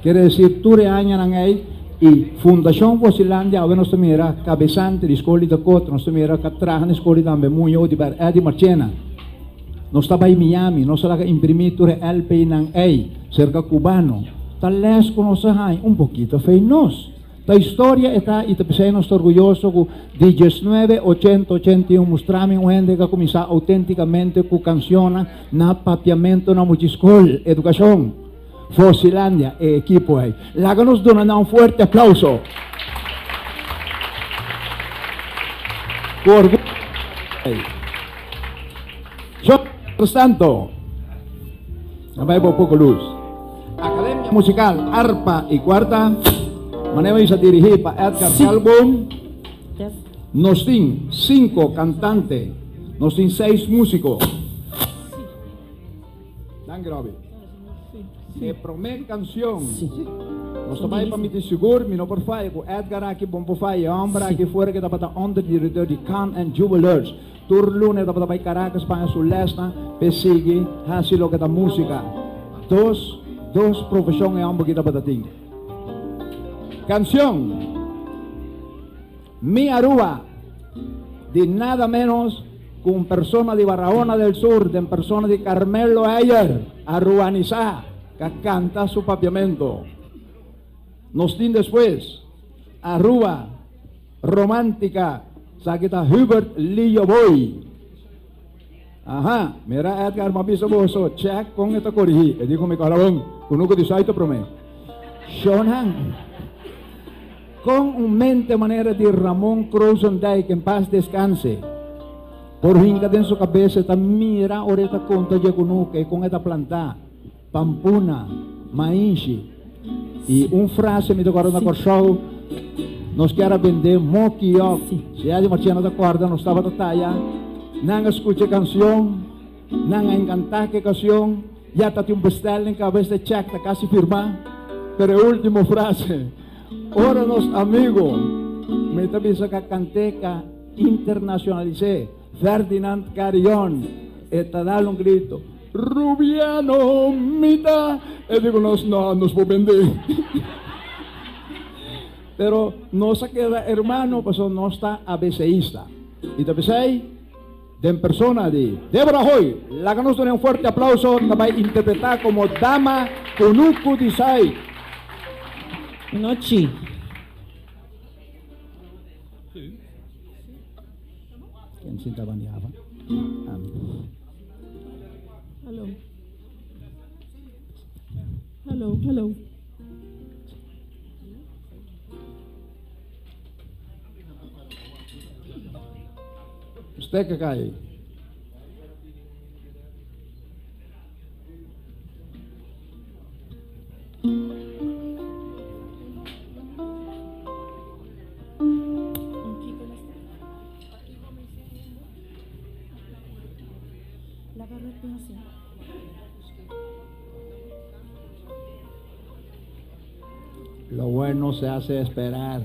Kere decir tur e añanan ey y Fundacion Vosilandia awe nos ta mira cabesante di Scol di Dakota, nos ta mira ca traha na e scol di tambe Muñoz di Bar Eddie Marchena. Nos ta bay Miami, nos a laga imprimi tur e LP-nan ey cerca cubano. Ta les cu nos a haña un poquito fe nos. Ta historia e ta y ta p'esey nos ta orguyoso cu di diesnuebe ochenta ochenta i un mustrami un hende ca cuminsa autenticamente cu cancionnan na papiamento na muchi scol, educacion. Vosilandia e ekipo ey. Laga nos duna nan un fuerte aplauso. Cu orguyo ey. Mientras tanto, a bay bo poco luz. Academia Musical Arpa y Cuarta, manera mi sa dirigi pa Edgar Kelboom. Nos tin cinco cantante, nos tin seis musico. Danki Robby. E prome cancion nos ta bay pa mi tin sigur mi no por faya cu Edgar aki bon por faya e homber aki fuera ke tabata onder director di Khan and Jewelers. Tur luna e tabata bai Caracas paña su lesnan p'e sigui haci loke ta musica. Dos, dos profesion e homber aki tabata tin. Cancion Mi Aruba di nada menos cu un persona di Barahona del Sur den persona di Carmelo Heyer, aruanisa, ca canta su papiamento. Nos tin despues Aruba. Romántica, Esaki ta Hubert Lillo Boy. Aha, mira Edgar, m'a bisa boso, check con e ta corigi. E di cu mi cola bon, cunucu di saito prome. Shownan, con un mente manera di Ramon Krozendijk, en paz descanse, por hinca den su cabeza e ta mira ora e ta conta dje cunucu e con e ta planta, Pampuna, Mainshi. Y un frase mi ta corda na Corsou, nos kier a bende mokiok. Si Eddie Marchena ta corda, nos tabata taya, nan a scucha e cancion, nan a encanta cu e cancion, ya ta tin un bestelling cabes de check ta casi firma, pero e ultimo frase, ora nos amigo, mi ta bisa ca canteca internacionalise. Ferdinand Carrion, e ta dal un grito, Rubiano, mi ta! E di ku nos, No, nos por bend'é. Pero nos a keda hermano pasobra nos ta ABCista. I ta p'esei, den persona di Deborah Hoy, laga nos duna un fuerte aplauso, ta bai interpretá komo Dama Kunuku di Sai. Nochi. Ken sinta banda ava? Ami. Hallo. Hallo, hallo. Stekker kai. Lo bueno se hace esperar.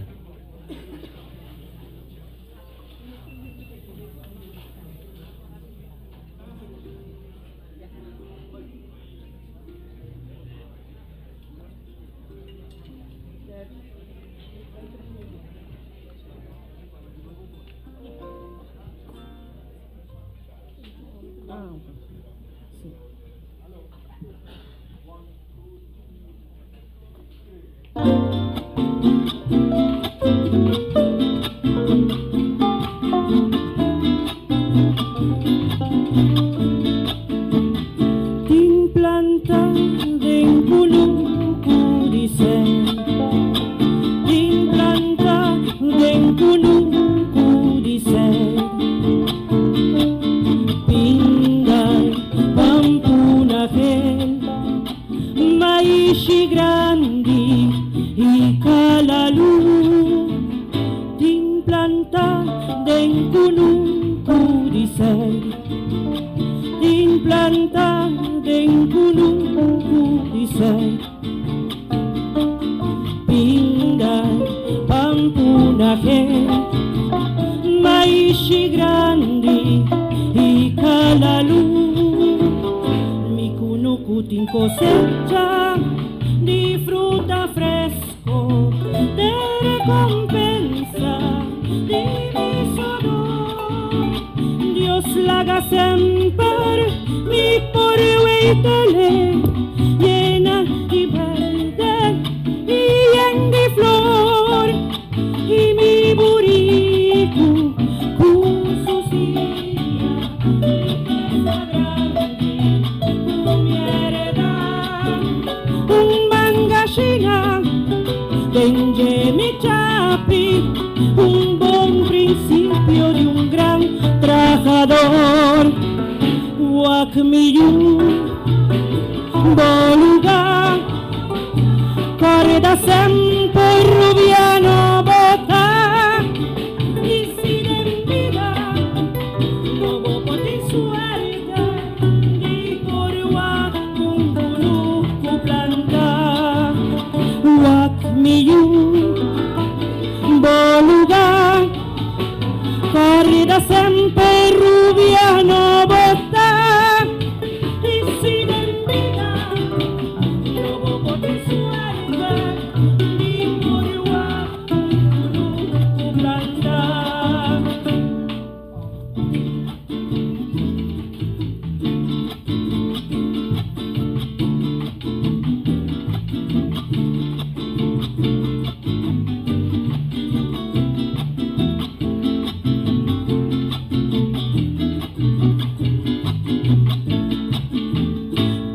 Tin planta den kunuku di sèn Tin planta den kunuku di sèn Pinda pampuna gel Maishi grandi i kalalu Tin planta den kunuku di sèn Tin planta den kunuku di sèn Pinda pampuna gel Maishi grandi i kalalu Mi kunuku tin kosecha di fruta fresco De recompensa di mi sodor Dios laga semper mi por weitele Yena di berde i yen di flor I mi buriku ku su sia Rikesa grandi ku mi hereda Un mangashina den dje mi chapi Un bon prinsipio di un gran trahador Wak mi yu bo lugá Kòrda semper Rubiano bo ta I si den bida lo bo por tin suerte di por wak un kunuku plantá Wak mi yu bo lugá Kòrda semper Rubiano bo ta I si den bida lo bo por tin suerte di por wak un kunuku plantá.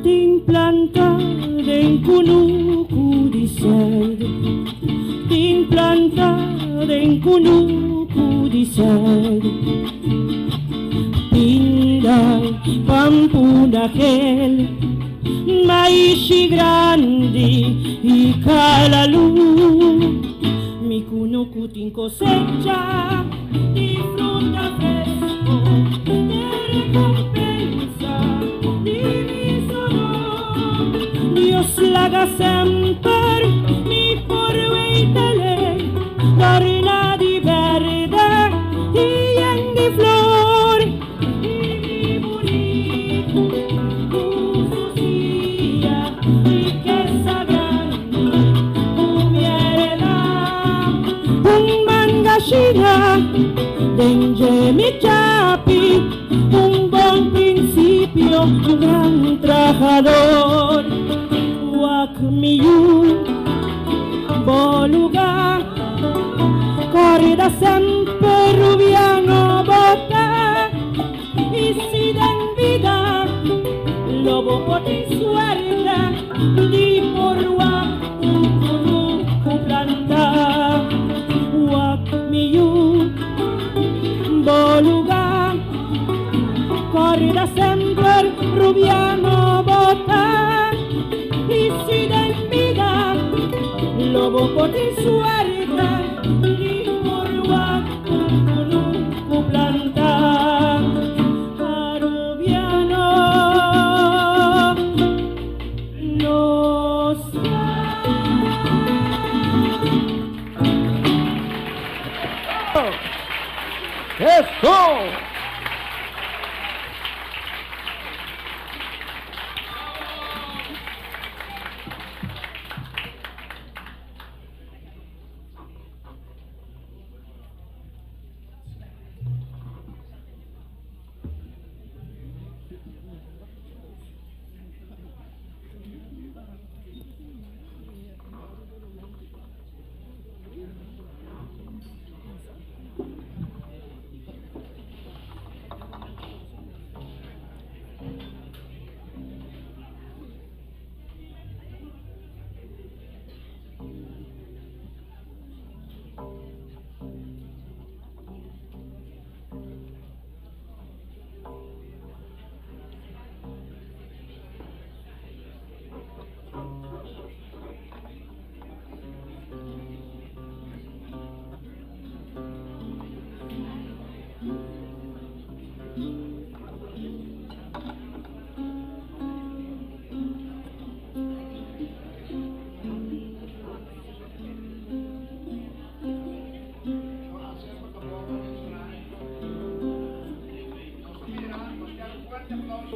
Tin planta den kunuku di sèid Tin planta den kunuku di sèid Pinda pampuna gel Maishi grandi i kalalu Mi kunuku tin kosecha di fruta fresco De recompensa di mi sodor Dios laga semper mi por weitele Dorna di berde i yen di flor. Kushina den dje mi chapi, un bon prinsipio, un gran trahador. Wak mi yu, bo lugá, kòrda semper rubiano bo ta. I si den bida lo bo por tin suerte di por wak un kunuku plantá. Wak mi yu, bo lugá, kòrda semper rubiano bo ta. I si den bida lo bo por tin suerte di por wak un kunuku plantá. Arubiano nos Eso!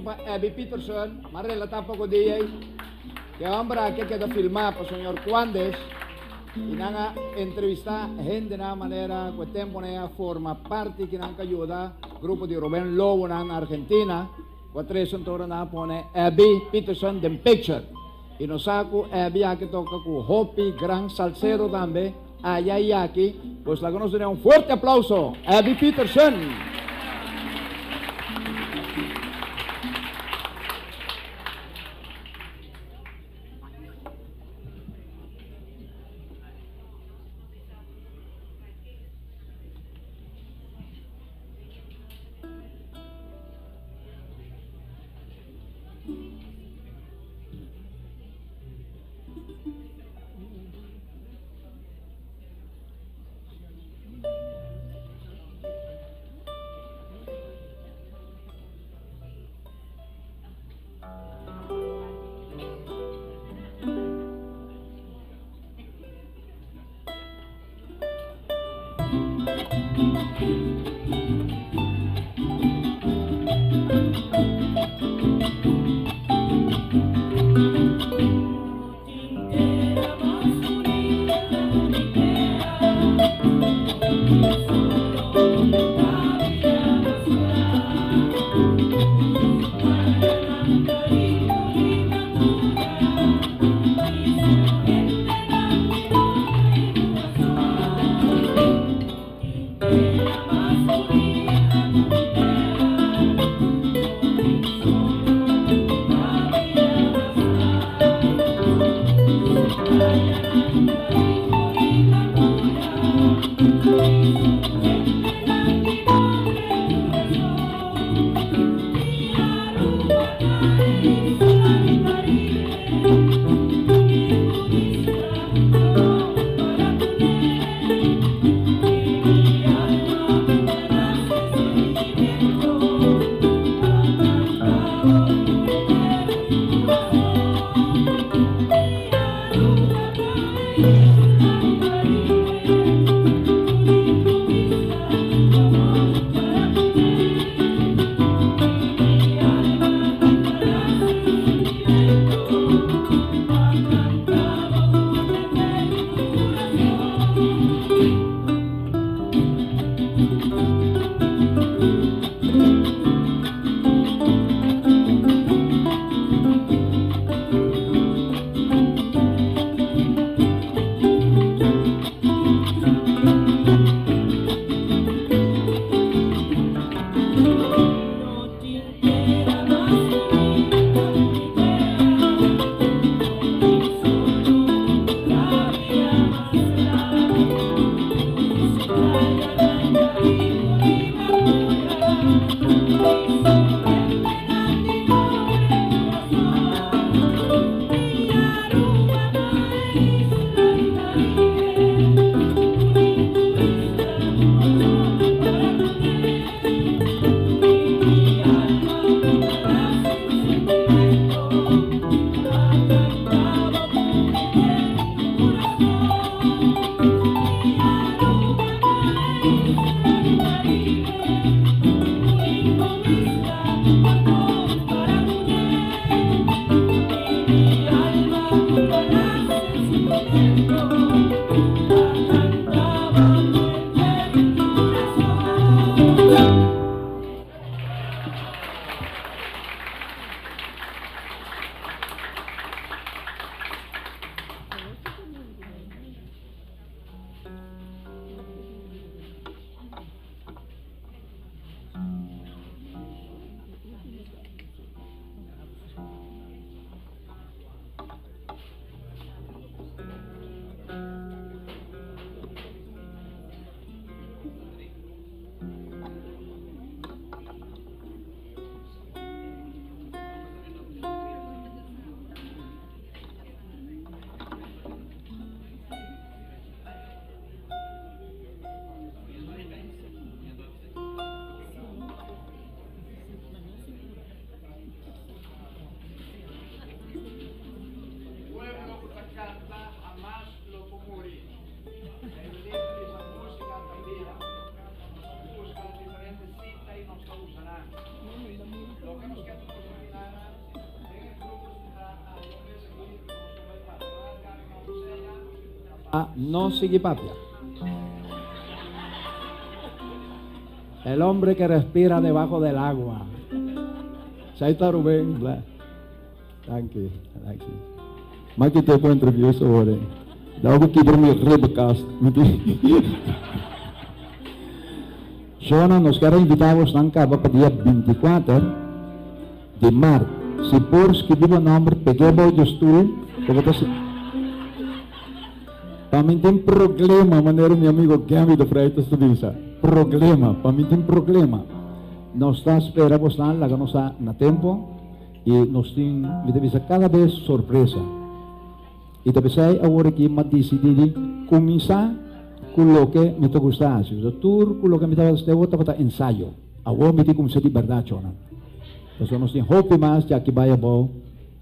Pa Abby Peterson, m'a relatá poko dia ei, ku e hòmber aki a keda filmá pa señor Cuandes i nan a entrevistá hendenan manera ku e tempunan ei a forma parti ki nan ka yuda grupo di Rubén Lobonan na Argentina, ku a trese un tora nan a pone Abby Peterson den picture. I nos sa ku Abby aki toka ku hopi gran salsero tambe aya i aki, pues laga nos duna un fuerte aplauso Abby Peterson! Pa no sigui papia. El hombre que respira debajo del agua. Saita Rubén, bla. Danki, Alexis. Ma ki te ku entrevista ora. Dau ku kibra mi ribkast. Shona, nos kier a invita bosnan kaba pa dia 24 di mart. Si por skibi bo nomber peg'é bou di stoel ku bo ta si. Pa mi tin problema, manera mi amigo Gammy de Freitas ta bisa. Problema, pa mi tin problema. Nos ta spera bosnan laga nos sa na tempo. I nos tin, mi ta bisa, kada bes sorpresa. I ta p'esei awor aki m'a disidí di kuminsá ku loke mi ta gusta hasi. Pasobra tur ku loke mi tabata hasi awor tabata ensayo. Awor mi tin kuminsá di bèrdat, shònan. Pasobra nos tin hopi mas djaki bai abou,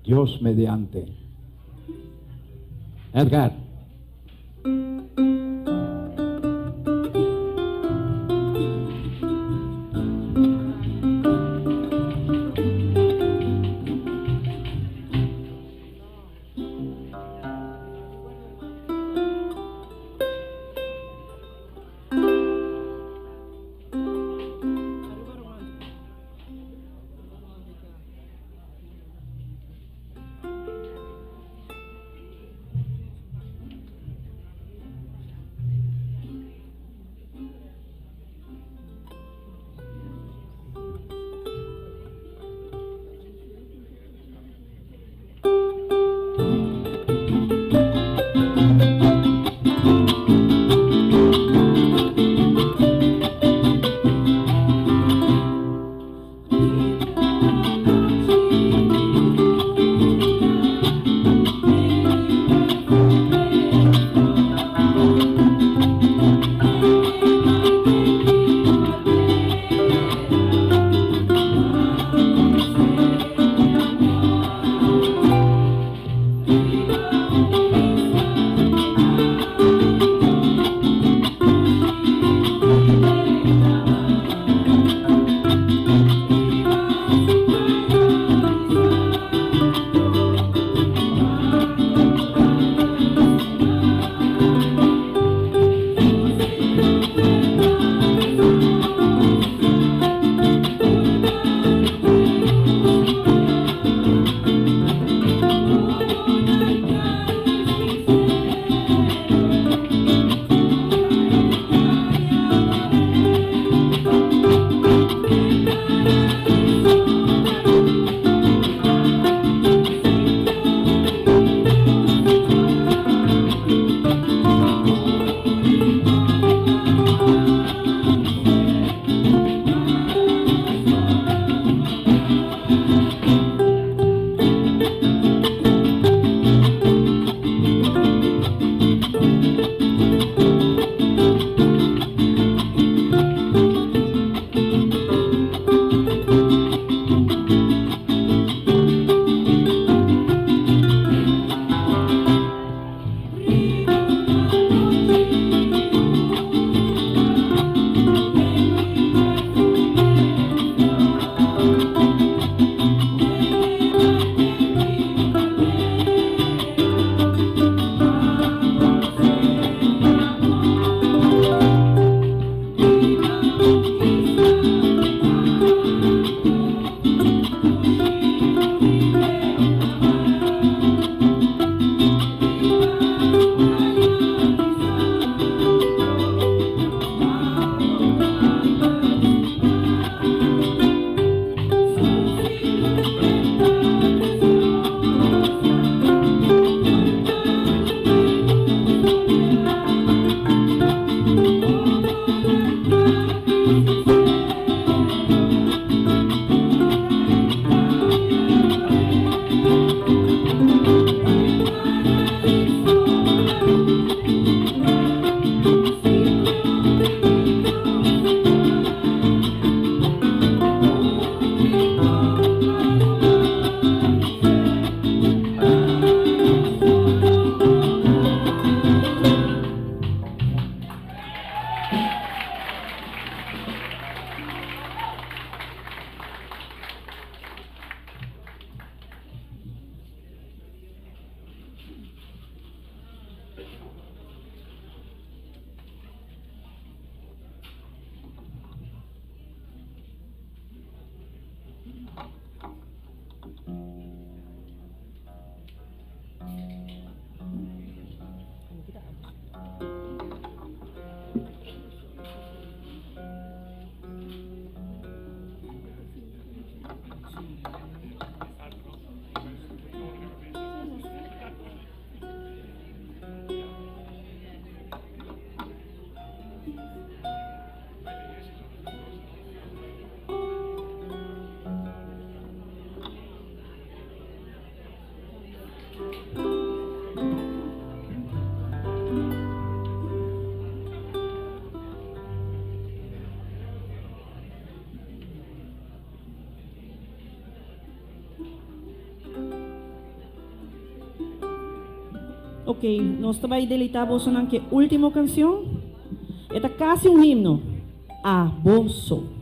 Dios mediante. Edgar. Ok, nos ta bai deleitá bosonan ku e último kanshon. E ta kasi un himno. A boso.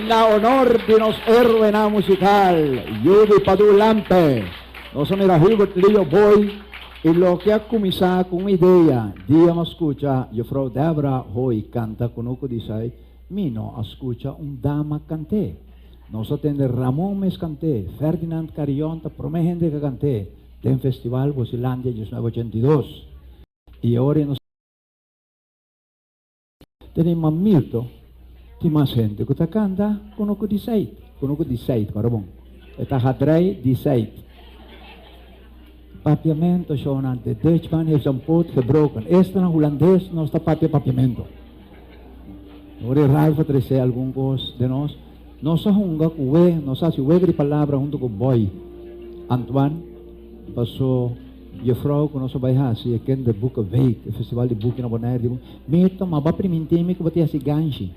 Na honor di nos héroenan musical, Judy Padu Lampe, nos a mira Hubert Leo Boy y loke a cuminsa cu un idea, dia mi a scucha Juffrouw Debra Hoy canta Cunucu di Sai, mi no a scucha un dama cant'é. Nos a tende Ramon mes cant'é, Ferdinand Carrion ta prome hende cu a cant'é den Festival Bosilandia 1982. Y ora nos. Tene ma Mirto tin mas hende ku ta kanta kono ku di seit. Kono ku di seit, kòrda bon. E ta hadrei di seit. Papiamento shownan, de Dutchman heeft zijn poot gebroken. Esta na Hulandes nos ta papia papiamento. Ora e Ralph a trese algun kos den nos, nos a hunga ku we, nos a hasi wega di palabra huntu ku Boy Antoine, paso. juffrouw ku nos a bai hasi e Kinderboekenweek, e festival di buki na Bonaire, di Mirto, ma bo a primintí mi ku bo ta hasi ganshi.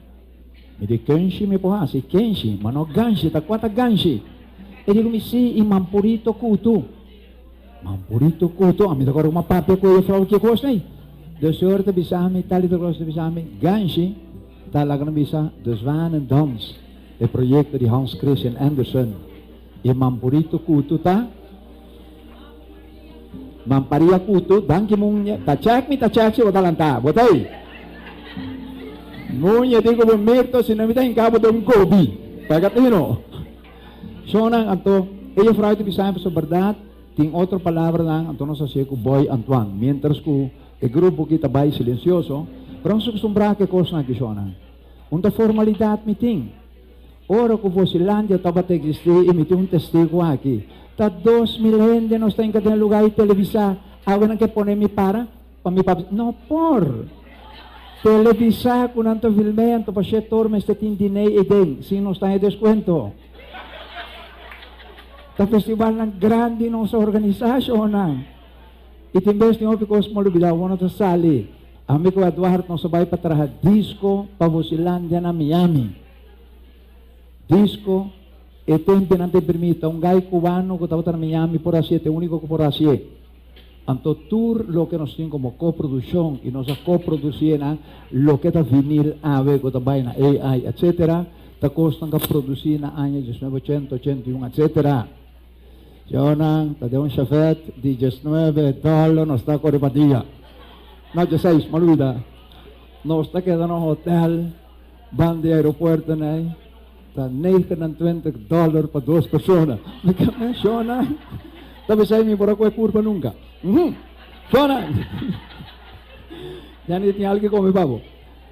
Mi di, Kenshi mi por hasi, kenshi, ma no ganshi, ta kua ta ganshi? E di ku mi, Sí, i mampurito kutu. Mampurito kutu, ami ta kòrda ku mi a papia ku e juffrouw ki e kos ei. Dus e ora ta bisa mi, tal i tal kos ta bisa mi, ganshi ta laga nan bisa De Zwanendans, e proyekto di Hans Christian Andersen. I mampurito kutu ta Mamparia kutu, danki Munye, ta check mi ta check si bo ta lantá, bo ta ei? Munye di ku bo Mirto si no mi ta hinká bo den un kobi, paga tino. Shonnan, anto e juffrouw ta bisa mi pasobra bèrdat tin otro palabranan, anto nos a hasié ku Boy Antoine, miéntras ku e grupo ki ta bai silensioso, pero nos a kustumbrá ku e kosnan aki shonnan. Un ta formalidat mi tin. Ora ku Vosilandia tabata eksistí i mi tin un testigu aki, ta 2000 hende nos ta hinka den lugá i televisá, awe nan ke pone mi para pa mi papia? No por! Televisá ku nan ta film'é anto pa shetor mester tin dinei ei den, sin nos ta haña deskuento. Ta festivalnan grandi nos a organisá, shownan. I tin bes tin hopi kos ku mi a lubidá, awor no ta sali. Ami ku Eduard nos a bai pa traha disko pa Vosilandia na Miami. Disco, e tempe nan te permita un gai cubano cu tabata na Miami por hacié, ta e unico cu por hacié. Anto tur loke nos tin como coproduccion y nos a coproducié na loke ta vinil awe cu ta bay na AI etcetera, ta cosnan cu a produci na aña 1981 etcetera. Señornan, ta den un Chevette di 19 dollar nos ta core pa dia. No, 16, m'a lubida. Nos ta keda na un hotel. Ban di aeropuerto nei ta 29 dollar pa dos persona. Mi ka menciona. Ta bisa mi por a koe curpa nunca. Uhum. Shona. Ya ni tin algo come pa bo.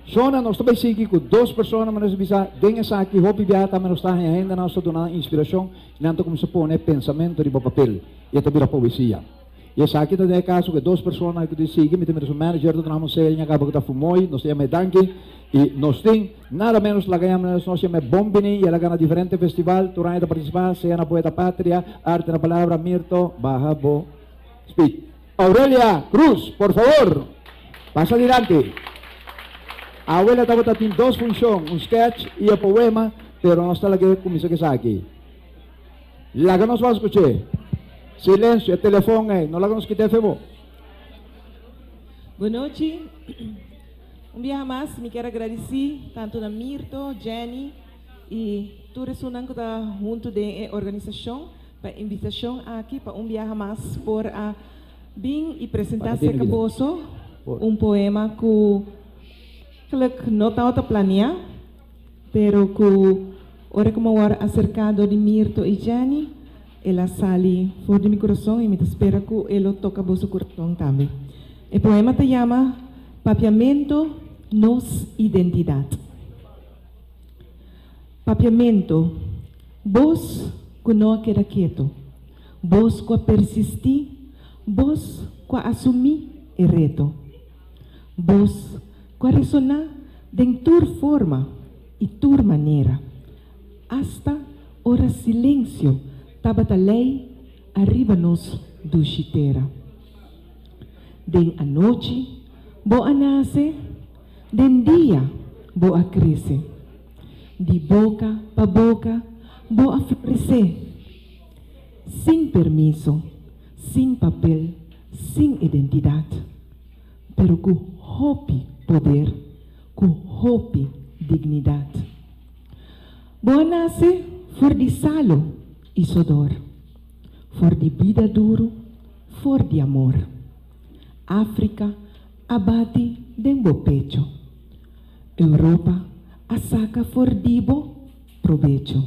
Shona, nos ta bai sigui cu dos persona, ma nos bisa den esaki hopi biaha tambe nos ta haña hende nos ta duna nan inspiracion y nan ta cuminsa pone pensamento riba papel y e ta bira poesia. I esaki ta den e kaso ku e dos personanan ku tin sigui, mi ta mira su manager ta duna un seña kaba ku ta fumoi, nos ta yama e danki i nos tin nada menos laga yama nos nos yama e bon bini i el a gana diferente festival, tur aña ta partisipá, sea na Poeta Patria, Arte na Palabra, Mirto, baha bo speed. Aurelia Cruz, por favor, pasa dilanti. Awe tabata tin dos funshon, un sketch i e poema, pero nos ta lag'é kuminsá ku esaki. Laga nos ban skuch'é. Silensio, e telefon ei, no laga nos kit'é fe bo. Bon nochi. Un biaha mas mi kier a gradisí tantu na Mirto, Jenny i tur esunnan ku ta huntu den e organisashon pa e invitashon aki pa un biaha mas por a bin i presentá serka boso un poema ku klik no tabata planeá. Pero ku ora ku mi a wòrdu aserká dor di Mirto i Jenny, el a sali for di mi kurason i mi ta spera ku e lo toka boso kurason tambe. E poema ta yama Papiamento, Nos Identidat. Papiamento, bos ku no a keda ketu, bos ku a persistí, bos ku a asumí e reto, bos Ku a resoná den tur forma i tur manera, asta ora silensio tabata lei ariba nos dushi tera. Den anochi bo a nase, den dia bo a krese, di boka pa boka bo a floresé, sin permiso, sin papel, sin identidat. pero ku hopi poder, ku hopi dignidat. Bo a nase for di salo i sodor, for di bida duru, for di amor. Afrika a bati den bo pecho, Europa a saka for di bo probecho.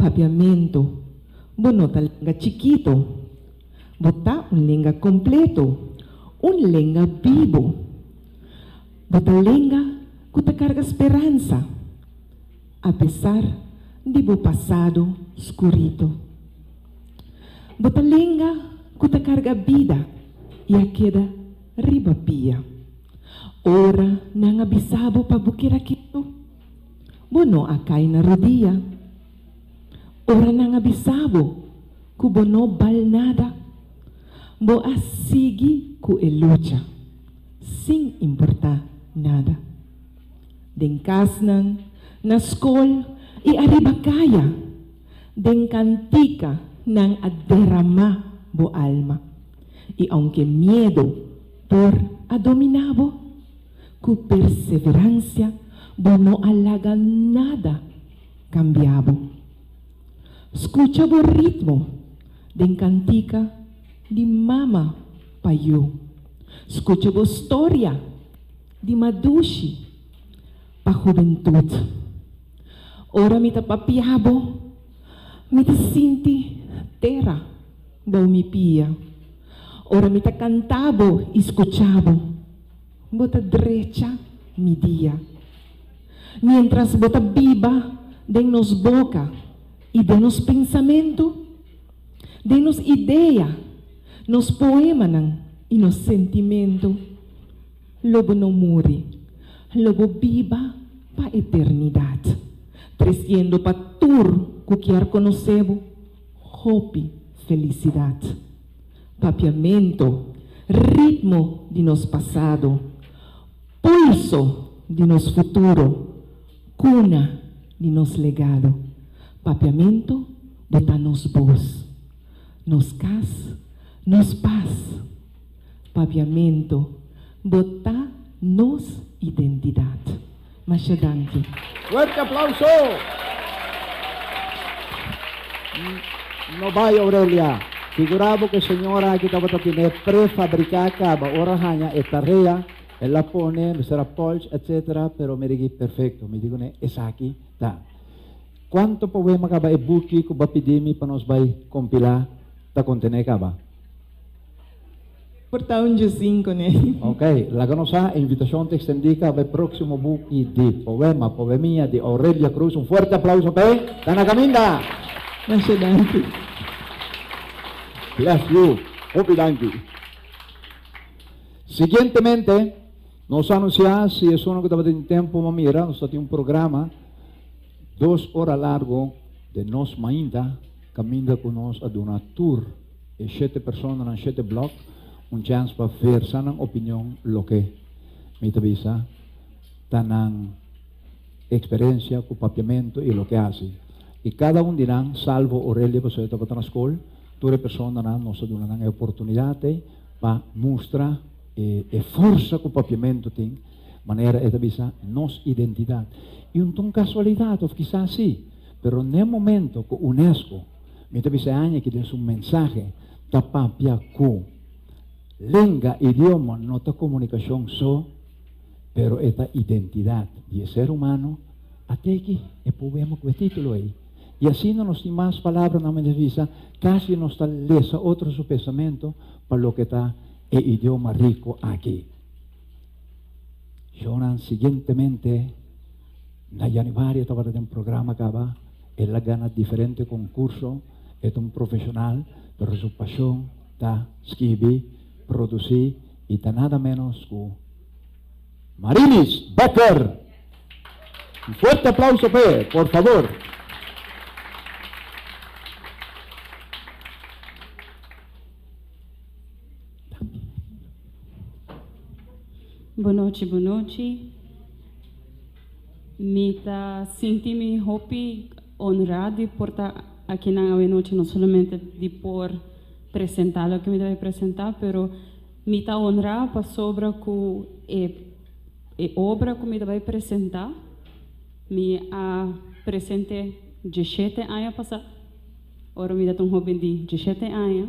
Papiamentu, bo no ta lenga chikito. Bo ta un lenga kompleto, un lenga bibu. Bo ta lenga ku ta karga speransa, apesar di bo pasado skurito. Bo ta lenga ku ta karga bida i a keda riba pia. Ora nan a bisa bo pa bo keda ketu, bo no a kai na rodia. Ora nan a bisa bo ku bo no bal nada. Bo a sigui ku e lucha, sin importá nada. Den kasnan, na skol i ariba kaya, den kantika nan a deramá bo alma. I ounke miedu por a dominá bo, ku perseveransia bo no a laga nada kambia bo. Skucha bo ritmo den kantika di mama pa yu. Skucha bo storia di madushi pa hubentut. Ora mi ta papia bo, mi ta sinti tera bou mi pia. Ora mi ta kanta bo i skucha bo, bo ta drecha mi dia. Miéntras bo ta biba den nos boka i den nos pensamentu, den nos idea, nos poemanan i nos sentimentu, lo bo no muri, lo bo biba pa eternidat, tresiendo pa tur ku kier konosé bo hopi felisidat. Papiamentu, ritmo di nos pasado, pulso di nos futuro, kuna di nos legado. Papiamentu, bo ta nos bos, nos kas, nos pas. Papiamentu, bo ta nos identidat. Masha danki. Fuerte aplauso! No bai Aurelia. Figura bo ku e señora aki tabata tene prefabriká kaba ora haña e tarea el a pone mester a polch etc. Pero mi rigi perfecto. Mi di kuné esaki ta. Kuantu poema kaba e buki ku bo a pidi mi pa nos bai kompilá ta kontené kaba? Por ta un djesinko ne. Ok, laga nos sa, e invitashon ta ekstendí kaba e próksimo buki di poema, Poemia di Aurelia Cruz. Un fuerte aplauso p'e! Ta na kaminda! Masha danki. Bless you. Hopi danki. Siguientemente, nos a anunsiá, si esunnan ku tabatin tempu pa mira, nos ta tin un programa dos ora largo den nos mainta kaminda ku nos a duna tur. E shete personanan, shete blòk, un chèns pa versa nan opinion loke mi ta bisa ta nan eksperensia ku papiamentu i loke hasi. I kada un di nan, salvo Aurelia pasobra e tabata na skol, tur e personanan nos a duna nan e oportunidat ei pa mustra e e forsa ku papiamentu tin, manera e ta bisa nos identidat. I un ta un kasualidat òf kisas si, pero n'e momento ku unesco, Mi ta bisa e aña aki den su mensahe ta papia ku lenga, idioma, no ta komunikashon so, pero e ta identidat di e ser humano. Ate aki e poema ku e titulo ei. I asina nos tin mas palabranan mi ta bisa, kasi nos ta lesa otro su pensamentu pa loke ta e idioma riku aki. Shownan siguientemente na januari tabata den programa kaba. El a gana diferente concurso, e ta un profesional, pero su pasion ta skibi, produci y ta nada menos cu Marilis Becker! Un fuerte aplauso p'e, por favor! Bonochi, bonochi. Mi ta sinti mi hopi honrá di por ta akinan awenochi, no solamente di por presentá loke mi ta bai presentá, pero mi ta honrá pasobra ku e e obra ku mi ta bai presentá mi a present'é djeshete aña pasá, ora mi ta un hóben di djeshete aña,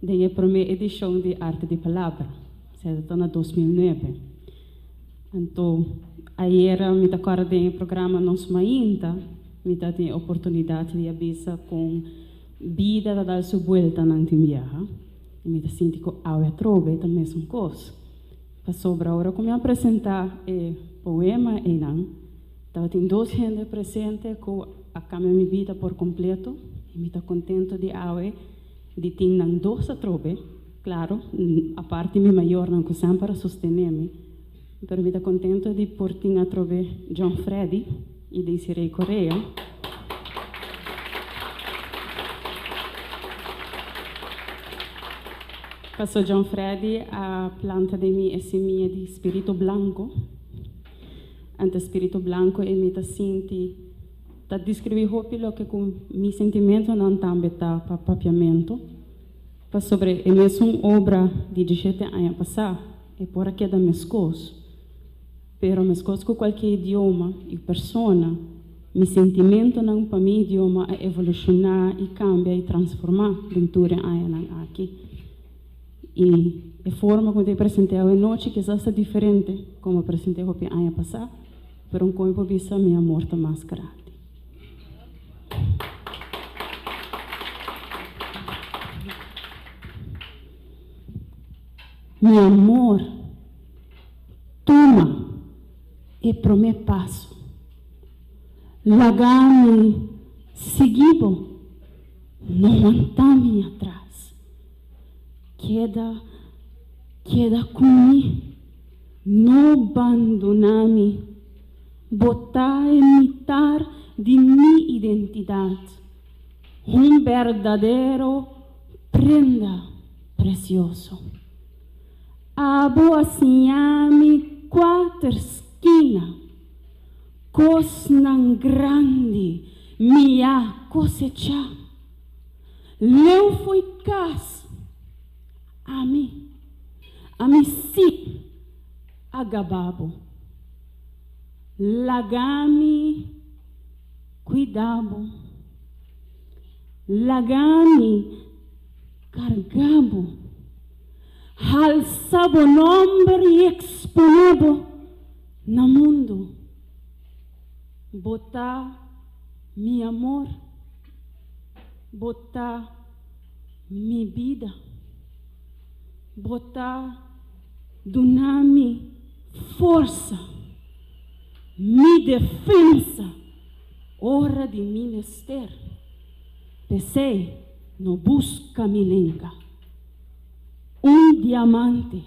den e promé edishon di Arte di Palabra, esei ta na 2009. Anto ayera mi ta kòrda den e programa Nos Mainta mi ta tin e oportunidat di a bisa kon bida ta dal su bueltanan tin biaha i mi ta sinti ku awe atrobe ta mesun kos. Pasobra ora ku mi a presentá e poema einan tabatin dos hende presente ku a kambia mi bida por kompleto i mi ta kontento di awe di tin nan dos atrobe. Claro, aparte mi mayornan cu semper a sostene mi, pero mi ta contento di por tin atrobe John Freddy y Desiree Correa. Paso John Freddy a planta den mi e simia di spirito blanco. Anto spirito blanco e mi ta sinti ta describi hopi loke cu mi sentimentonan tambe ta pa Papiamento. Pasobra e mesun obra di dishete aña pasá e por a keda meskos. Pero meskos ku kualke idioma i persona, mi sentimentonan pa mi idioma a evolushoná i kambia i transformá den tur e añanan aki. I e forma ku mi ta present'é awe nochi kisas ta diferente komo a present'é hopi aña pasá, pero un kon por bisa mi amor ta mas grandi. Mi amor, tuma e promé paso. Laga mi sigui bo, no wanta mi atras. Keda, keda ku mi, no bandoná mi. Bo ta e mitar di mi identidat, un berdadero prenda precioso. Abo a siña mi cuater skina, cosnan grandi mi a cosecha. Leu fo'i cas, ami, ami sí a gaba bo. Laga mi cuida bo. Laga mi karga bo, halsa bo nòmber i eksponé bo na mundu. Bo ta mi amor, bo ta mi bida, bo ta duna mi forsa, mi defensa ora di mi mester. P'esei no buska mi lenga. Un diamante,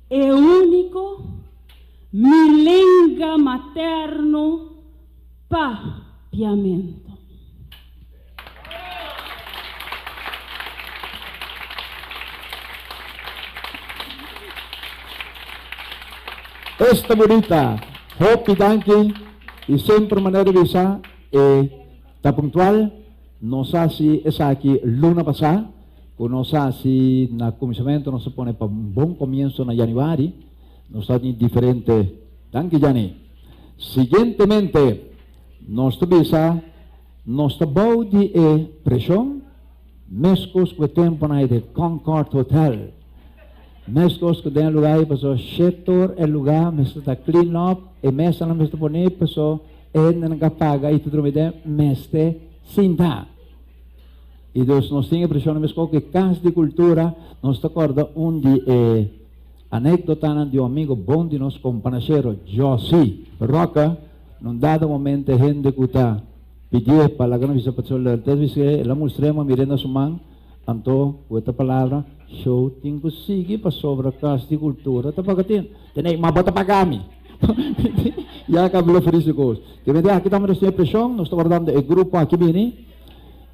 e úniko, mi lenga materno Papiamento. Esta bunita! Hopi danki y semper manera bisa e ta puntual. Nos a hasi esaki luna pasá, ku nos a hasi na kuminsamentu, nos a pone pa un bon komienso na yanüari. Nos ta tin diferente. Danki Jani. Siguientemente nos ta bisa nos ta bou di e preshon meskos ku e tempunan ei di Concord Hotel. Meskos ku den e lugá ei pasobra shetor e lugá mester ta clean up, e mesanan mester pone pasobra E hendenan ka paga i ta drumi den mester sinta. I dus nos tin e preshon meskos ku e Kas di Kultura, nos ta kòrda un di e anekdotanan di un amigo bon di nos kompanashero Jossy Roca, na un dado momento e hende ku ta pidié pa laga nos bisa pa tsol ta bisa el a mustr'é ma mir'é na su man, anto ku e ta palabra, Show tin ku sigui pasobra Kas di Kultura ta paga tin. Tenei, ma bo ta paga mi. Ya ka blo fris di kos. Te mende aki ta mester preshon, nos ta wardando e grupo aki bini.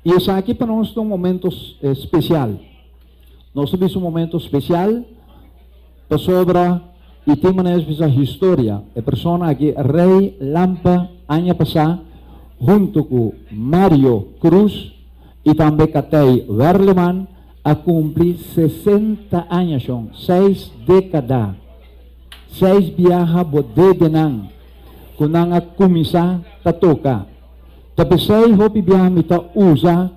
I esaki pa nos ta un momento spesial. Nos ta bisa un momento spesial pasobra i tin manera di bisa historia. E persona aki Rey Lampe aña pasá hunto ku Mario Cruz i tambe Katey Werleman a kumpli 60 aña shon, seis dékada. Seis biaha bo dedenan ku nan a kuminsá ta toka. Ta p'esei hopi biaha mi ta usa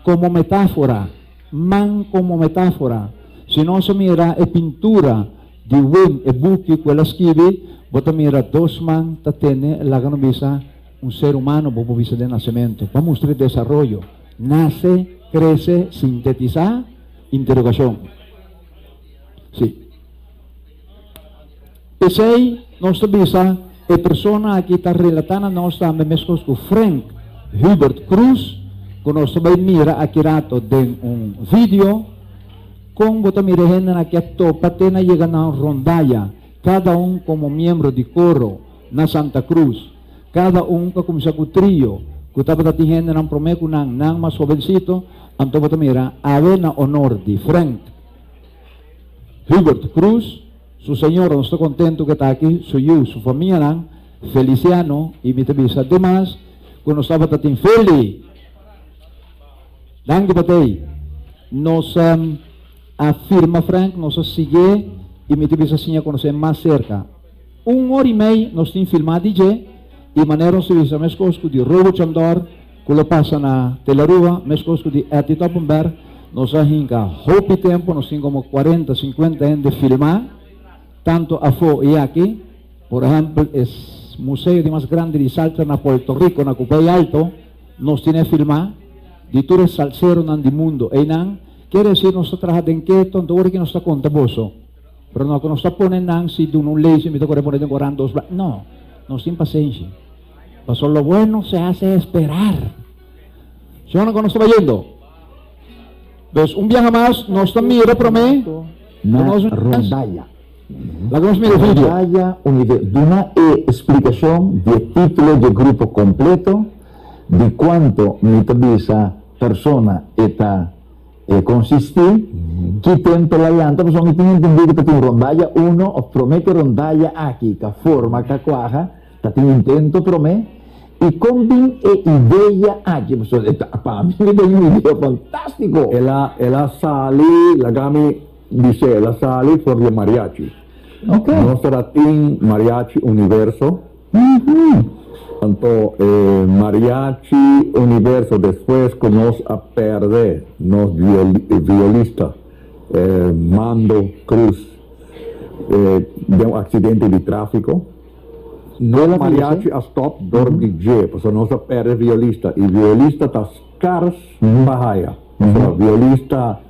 komo metáfora, man komo metáfora. Si nos a mira e pintura di Wim, e buki ku el a skibi, bo ta mira dos man ta tene, laga no bisa, un ser humano, bo por bisa den nasementu, pa mustra e desaroyo, nase, krese, sintetisá, interogashon. Sí. P'esei nos ta bisa e persona aki ta relatá na nos tambe meskos ku Frank Hubert Cruz ku nos ta bai mira aki rato den un video kon bo ta mira e hendenan aki a topa te na yega na un rondaya kada un komo miembro di koro na Santa Cruz kada un ku a kuminsá ku trio ku tabata tin hendenan promé ku nan nan mas hobensito anto bo ta mira awe na honor di Frank. Hubert Cruz, su señora nos ta contento cu e ta aki, su yu, su famianan, Feliciano y mi ta bisa demas cu nos tabata tin Feli. Danki pa tey. Nos a firma Frank, nos a siguié y mi ta bisa siña conoce mas cerca. Un ora y mei nos tin filma di dje y manera nos ta bisa mescos cu di Robo Chandor cu lo pasa na Telaruba, mescos cu di Etty Toppenberg, nos a hinca hopi tempo, nos tin como cuarenta, cincuenta hende filma, tanto afo y aki. Por ehempel e museo di mas grandi di salsa na Puerto Rico na Cupey Alto, nos tin e filma di tur e salseronan di mundo. Eynan kier decir nos ta traha den keto, anto ora ki nos ta conta boso. Pero no ku nos ta pone nan si duna un lei si mi ta kore pone den koran dos bla. No, nos tin pasenshi. Paso lo bueno se hace esperar. Shona kon nos ta bayendo? Dus un biaha mas nos ta mira prome Na rondalla. Laga nos mira e video. Rondalla Unive duna e splikashon di e titulo di e grupo kompleto, di kuanto mi ta bisa persona e ta E konsistí ki tempu el a lanta, pasobra mi tin entendí ku ta tin rondalla uno òf promé ku e rondalla aki ta forma Kakuaja, ta tin intento promé. I kon bin e idea aki? Pasobra e ta pa mi mi ta un idea fantástiko. El a el a sali, laga mi bis'é, el a sali for di e mariachi. Nos tabata tin Mariachi Universo. Anto e Mariachi Universo despues cu nos a perde nos violista Mando Cruz den un accidente di trafico, nos mariachi a stop door di dje pasobra nos a perde violista y violista ta scars pa haya. Pasobra violista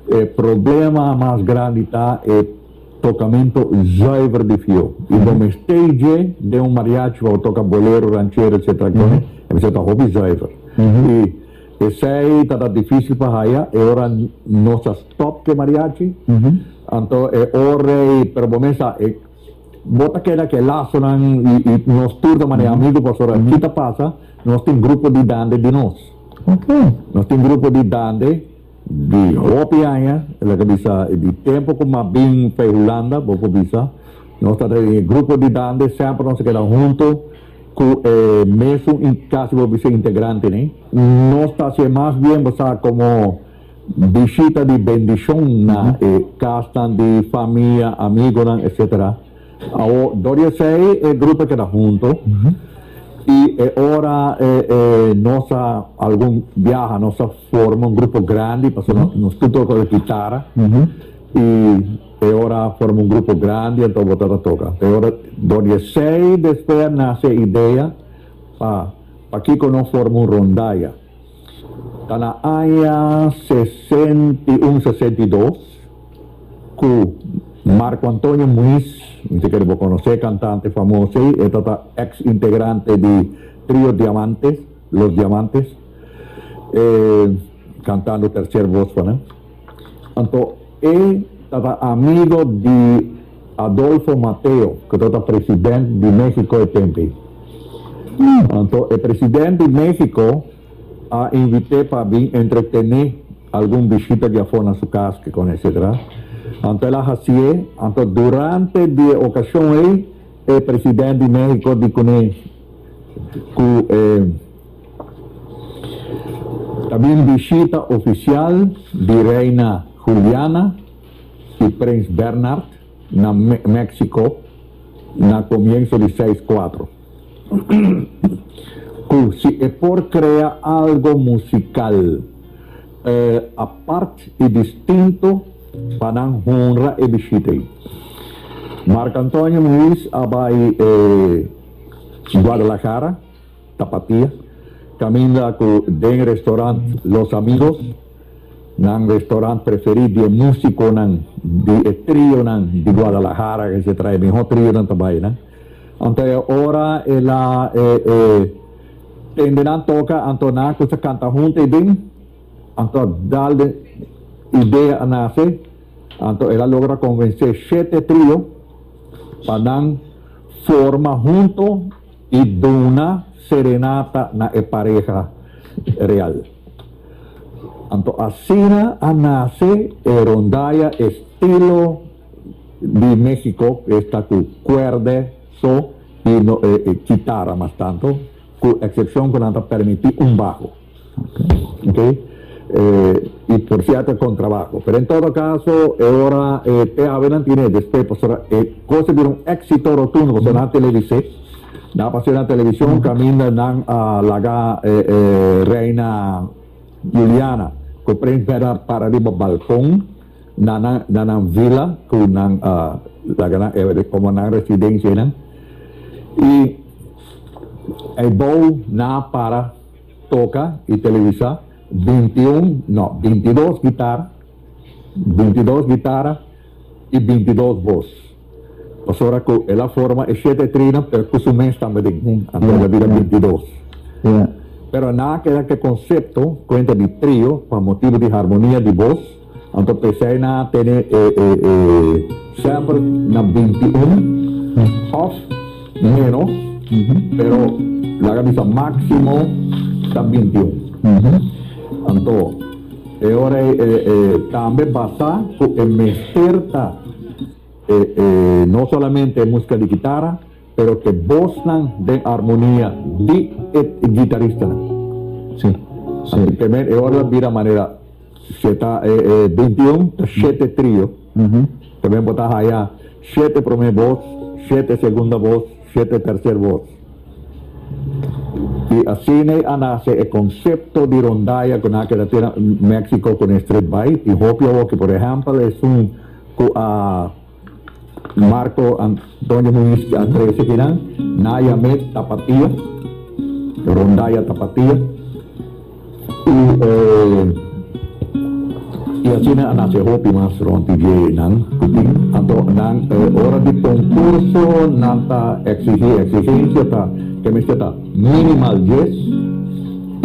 e problema mas grandi ta e tocamento zuiver di fio. Y bo mester dje den un mariachi pa bo toca bolero, ranchero etc. Con e mester ta hopi zuiver. Y esey ta ta dificil pa haya e ora nos a stop cu e mariachi. Anto e ora ey pero bo mes sa e bo ta keda cu e lazonan y nos tur ta manera amigo pasobra ki ta pasa nos tin grupo di dande di nos. Nos tin grupo di dande di hopi aña, el a bisa di tempo ku m'a bin fei Hulanda, bo por bisa, nos ta den e grupo di dande, semper nos a keda hunto ku e mesun kasi bo bisa integrantenan. Nos ta hasié mas bien bo sa komo bishita di bendishon na e kasnan di famia, amigonan, etcetera. Awor, dor di esei e grupo a keda hunto i e ora nos a algun biaha nos a forma un grupo grandi pasobra nos tur toka e kitara i e ora a forma un grupo grandi anto bo tabata toka. E ora dor di esei despues a nase e idea pa pakiko no forma un rondaya. Ta na aña 61, 62 ku Marco Antonio Muiz, mi ta kere bo konosé e kantante famoso ei, e ta ex integrante di Trio Diamantes, Los Diamantes, e kantando tercer voz pa nan. Anto e ta amigo di Adolfo Mateo, ku tabata president di Mexico e tempu ei. Anto e president di Mexico a invit'é pa bin entretené algun bishita di afó na su kas, ke kon etcetera. Anto el a hasié. Anto durante di e okashon ei e president di Mexico di kuné ku e ta bin bishita ofisial di Reina Juliana i Prins Bernhard na Mexico na comienzo di seis cuatro. Cu si e por crea algo musical apart y distinto pa nan honra e bishita ei. Marco Antonio Muiz a bay Guadalajara, Tapatía, caminda cu den restaurant Los Amigos, Nan restaurant preferí di e músikonan di e trionan di Guadalajara, etcetera, e mihó trionan ta bai nan. Anto e ora el a e e tende nan toka, anto nan a kuminsá kanta huntu ei den, anto a dal den idea a nase, anto el a logra konvensé shete trio pa nan forma huntu i duna serenata na e pareha real. Anto asina a nase e rondaya estilo di Mexico, esta ku kuerde so i no kitara mas tanto, ku eksepshon ku nan ta permití un baho. Ok. I por sierto kontrabaho. Pero en todo kaso e ora te awe nan tine despues pasobra e kos a bira un éksito rotundo pasobra nan a televis'é. Nan a pas'é na televishon kaminda nan a laga e reina Juliana ku Prins Bernhard para riba balkon na nan na nan villa ku nan a laga nan komo nan residensia einan i eibou nan a para toka i televisá 21 no 22 gitara 22 gitara i 22 bos pasobra ku el a forma e shete trina pero ku su mes tambe den anto el a bira 22 pero nan a keda ku e konsepto kuenta di trio pa motibu di harmonia di bos anto p'esei nan a tene e e e semper na 21 òf ménos pero laga bisa máksimo ta 21 anto E ora ei e tambe basá ku e mester ta e e no solamente e músika di kitara, pero ku e bosnan den armonia di e gitaristanan. Sí, sí. Así ke men e ora ta bira manera si e ta e e 21 ta shete trio, tambe bo ta haya shete promé bos, shete segunda bos, shete tercer bos. I asina a nase e konsepto di rondaya ku nan a keda tira Mexico ku nan street bai. Tin hopi awoki, por ehèmpel esun ku a Marco Antonio Muñiz a trese kinan, nan a yam'é Tapatía, rondaya Tapatía. I asina a nase hopi mas rond di dje nan ku tin. Anto nan ora di konkurso nan ta eksigí, eksigensia ta ke mester ta minimal dies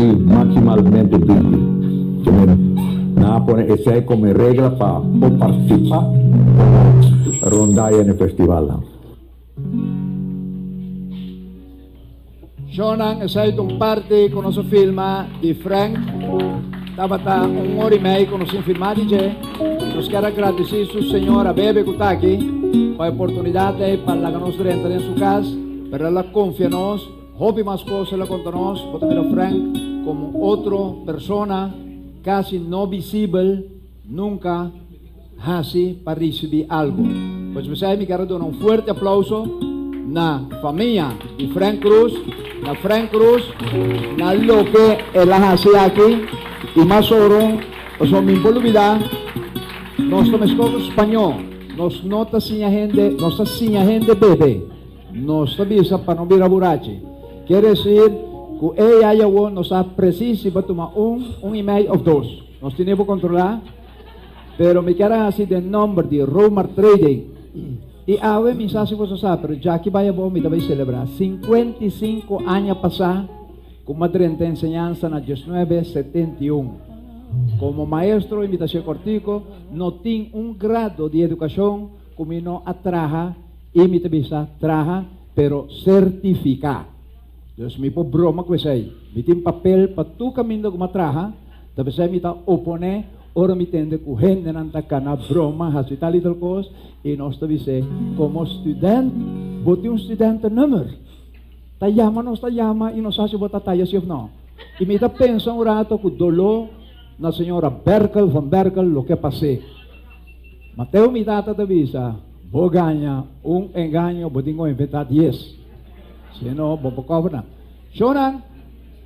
i maksimalmente 20. Ke men nan a pone esei komo e regla pa por partisipá komo rondaya na e festivalnan. Shownan esei ta un parti ku nos a filma di Frank. Tabata un ora i mei ku nos tin filmá di dje. Nos kier a gradisí su señora Bebe ku ta aki pa e oportunidat ei pa laga nos drenta den su kas. Pero el a konfia nos, hopi mas kos el a konta nos. Bo ta mira Frank komo otro persona, kasi no visibel nunka. Hasi pa risibí algu. Pues p'esei mi ker a duna un fuerte aplauso na famia di Frank Cruz, na Frank Cruz, na loke el a hasi aki i mas oro, pasobra mi por lubidá, nos ta meskos ku spañó, nos no ta siña hende, nos ta siña hende bebe, nos ta bisa pa no bira burachi. Kier desir ku e yaya awor nos sa presis si bo tuma un, un i mei òf dos. Nos tene por kontrolá. Pero mi kier a hasi den nomber di Romar Trading. I awe mi sa si boso sa, pero djaki bai abou mi ta bai selebrá 55 aña pasá ku mi a drenta enseñansa na 1971. Komo maestro i mi ta hasié kòrtiku, no tin un grado di edukashon ku mi no a traha i mi ta bisa traha pero sertifiká. Dus mi por broma ku esei. Mi tin papel pa tur kaminda ku mi a traha, ta p'esei mi ta oponé Ora mi tende ku hendenan ta kana broma hasi tal i tal kos, i nos ta bis'é, Komo student, bo tin un studentennummer. Ta yama nos ta yama i nos sa si bo ta taya si òf nò. I mi ta pensa un rato ku doló na señora Berkel van Berkel loke a pas'é. Mateo mi tata ta bisa, Bo gaña un engaño, bo tin ku inventá dies. Si no, bo por kòbra nan. Shownan.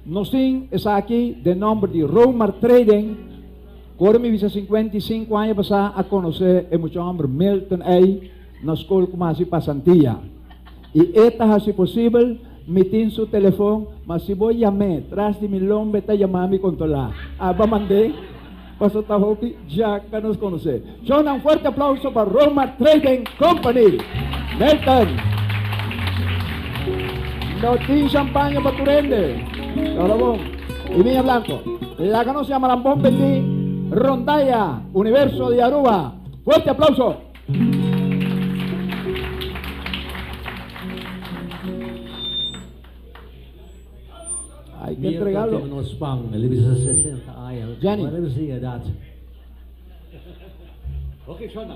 Nos tin esaki den nomber di Romar Trading. Ku ora mi bisa 55 aña pasá a konosé e mucha hòmber Milton ei na skol ku mi hasi pasantia. I e ta hasi posibel, mi tin su telefon, ma si bo yam'é tras di mi lomba e ta yama mi kontolá. Aba mand'é, paso ta hopi dja ka nos konosé. Shona un fuerte aplauso pa Romar Trading Company. Milton. No tin champaña pa tur hende. Todo bon. Y Viña Blanco. Laga nos llama Lambón Bendí, Rondalla, Universo de Aruba. Fuerte aplauso. Hay que entregarlo. Jenny. Ok, Shona.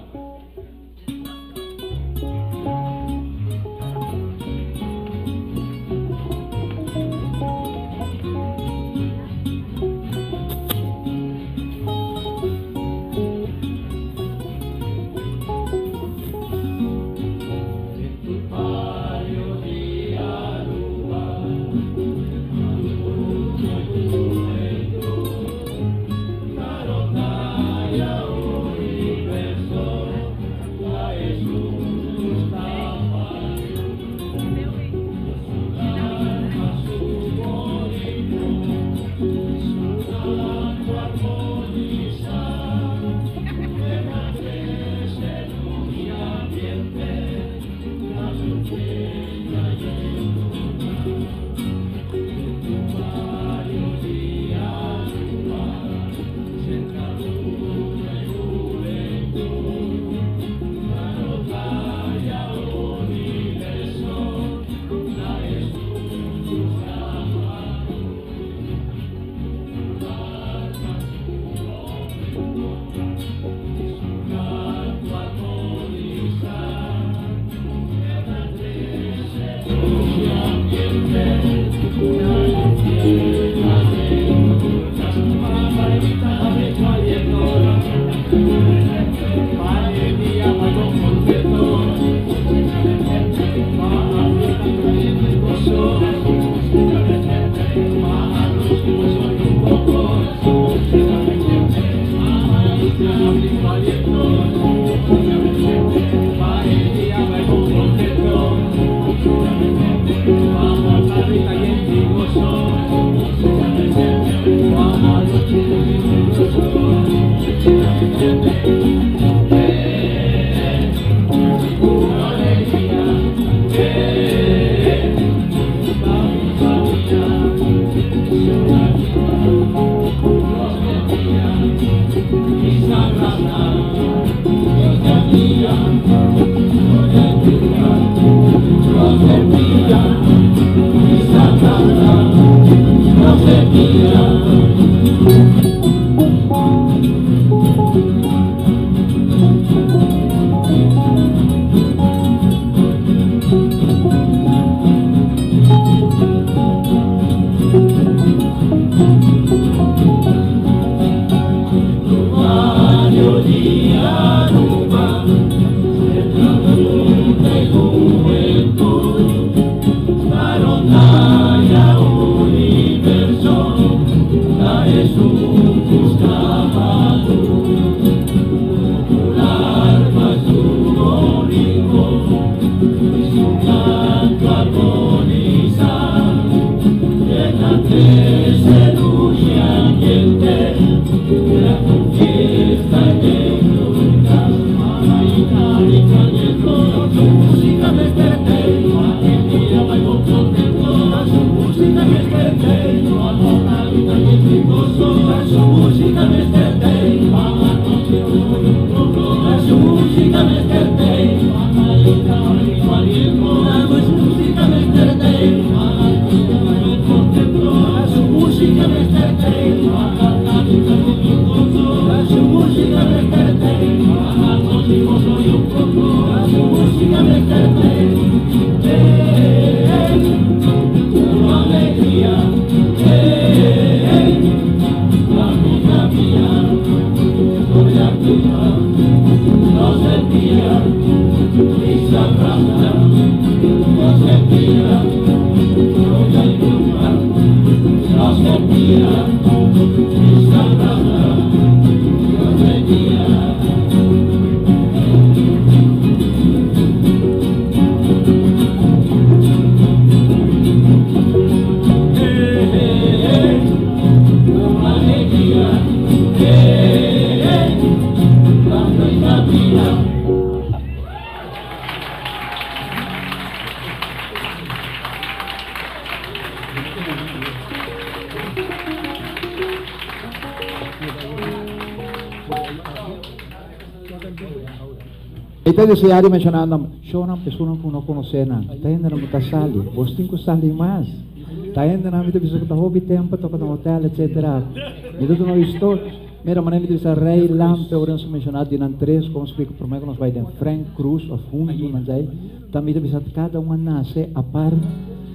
Mi ta desea di menshoná nan, shownan personan ku no konosé nan. Ta hendenan ku ta sali. Bos tin ku sali mas. Ta hendenan mi ta bisa ku ta hopi tempu toka na hotel etcetera. Mi ta duna un historia. Mira manera mi ta bisa Rey Lampe ora nos a menshoná di nan tres kon splika promé ku nos bai den Frank Cruz òf huntu nan djai. Ta mi ta bisa kada un a nase apart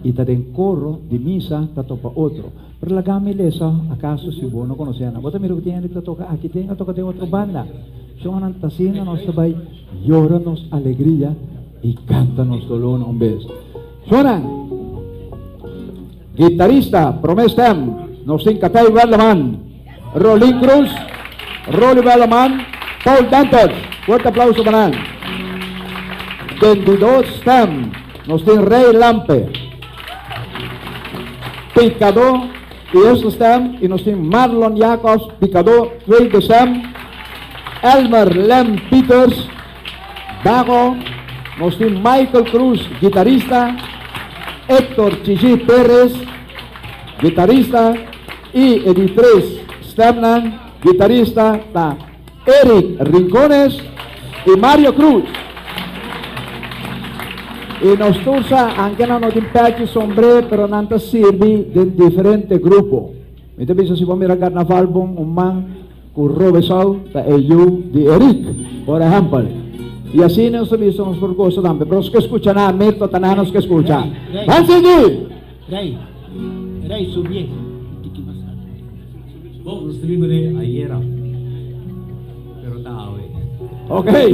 i ta den koro di misa ta topa otro. Pero laga mi lesa akaso si bo no konosé nan. Bo ta mira ku tin hende ku ta toka aki tin a toka den otro banda. Shonnan ta asina nos ta bai yora nos alegria i kanta nos dolónan un bes. Shonnan, Gitarista, promé stèm, nos tin Katay Werleman, Rolin Cruz, Rolly Werleman, Paul Dantos. Fuerte aplauso pa nan. Den di dos stèm, nos tin Rey Lampe, Picadó, eerste stèm, i nos tin Marlon Jacobs, Picadó, tweede stèm. Elmer Lem Pieters, bajo, nos tin Michael Cruz, guitarista, Hector Chichi Perez, guitarista, y e di tres stemnan, guitarista, ta Eric Rincones y Mario Cruz. Y nos tur sa, anke nan no tin pechi sombré, pero nan ta sirbi den diferente grupo. Mi ta bisa si bo mira carnaval bon un man Ku Robesou ta e yu di Eric, por ehèmpel. I asina nos ta bisa nos por gosa tambe. Pero nos ke skucha nan, Mirto ta nan nos ke skucha. Ban sigui! Rei, Rei, subié un tiki mas alto. Bon, nos ta biba den ayera, pero ta awe. Okey.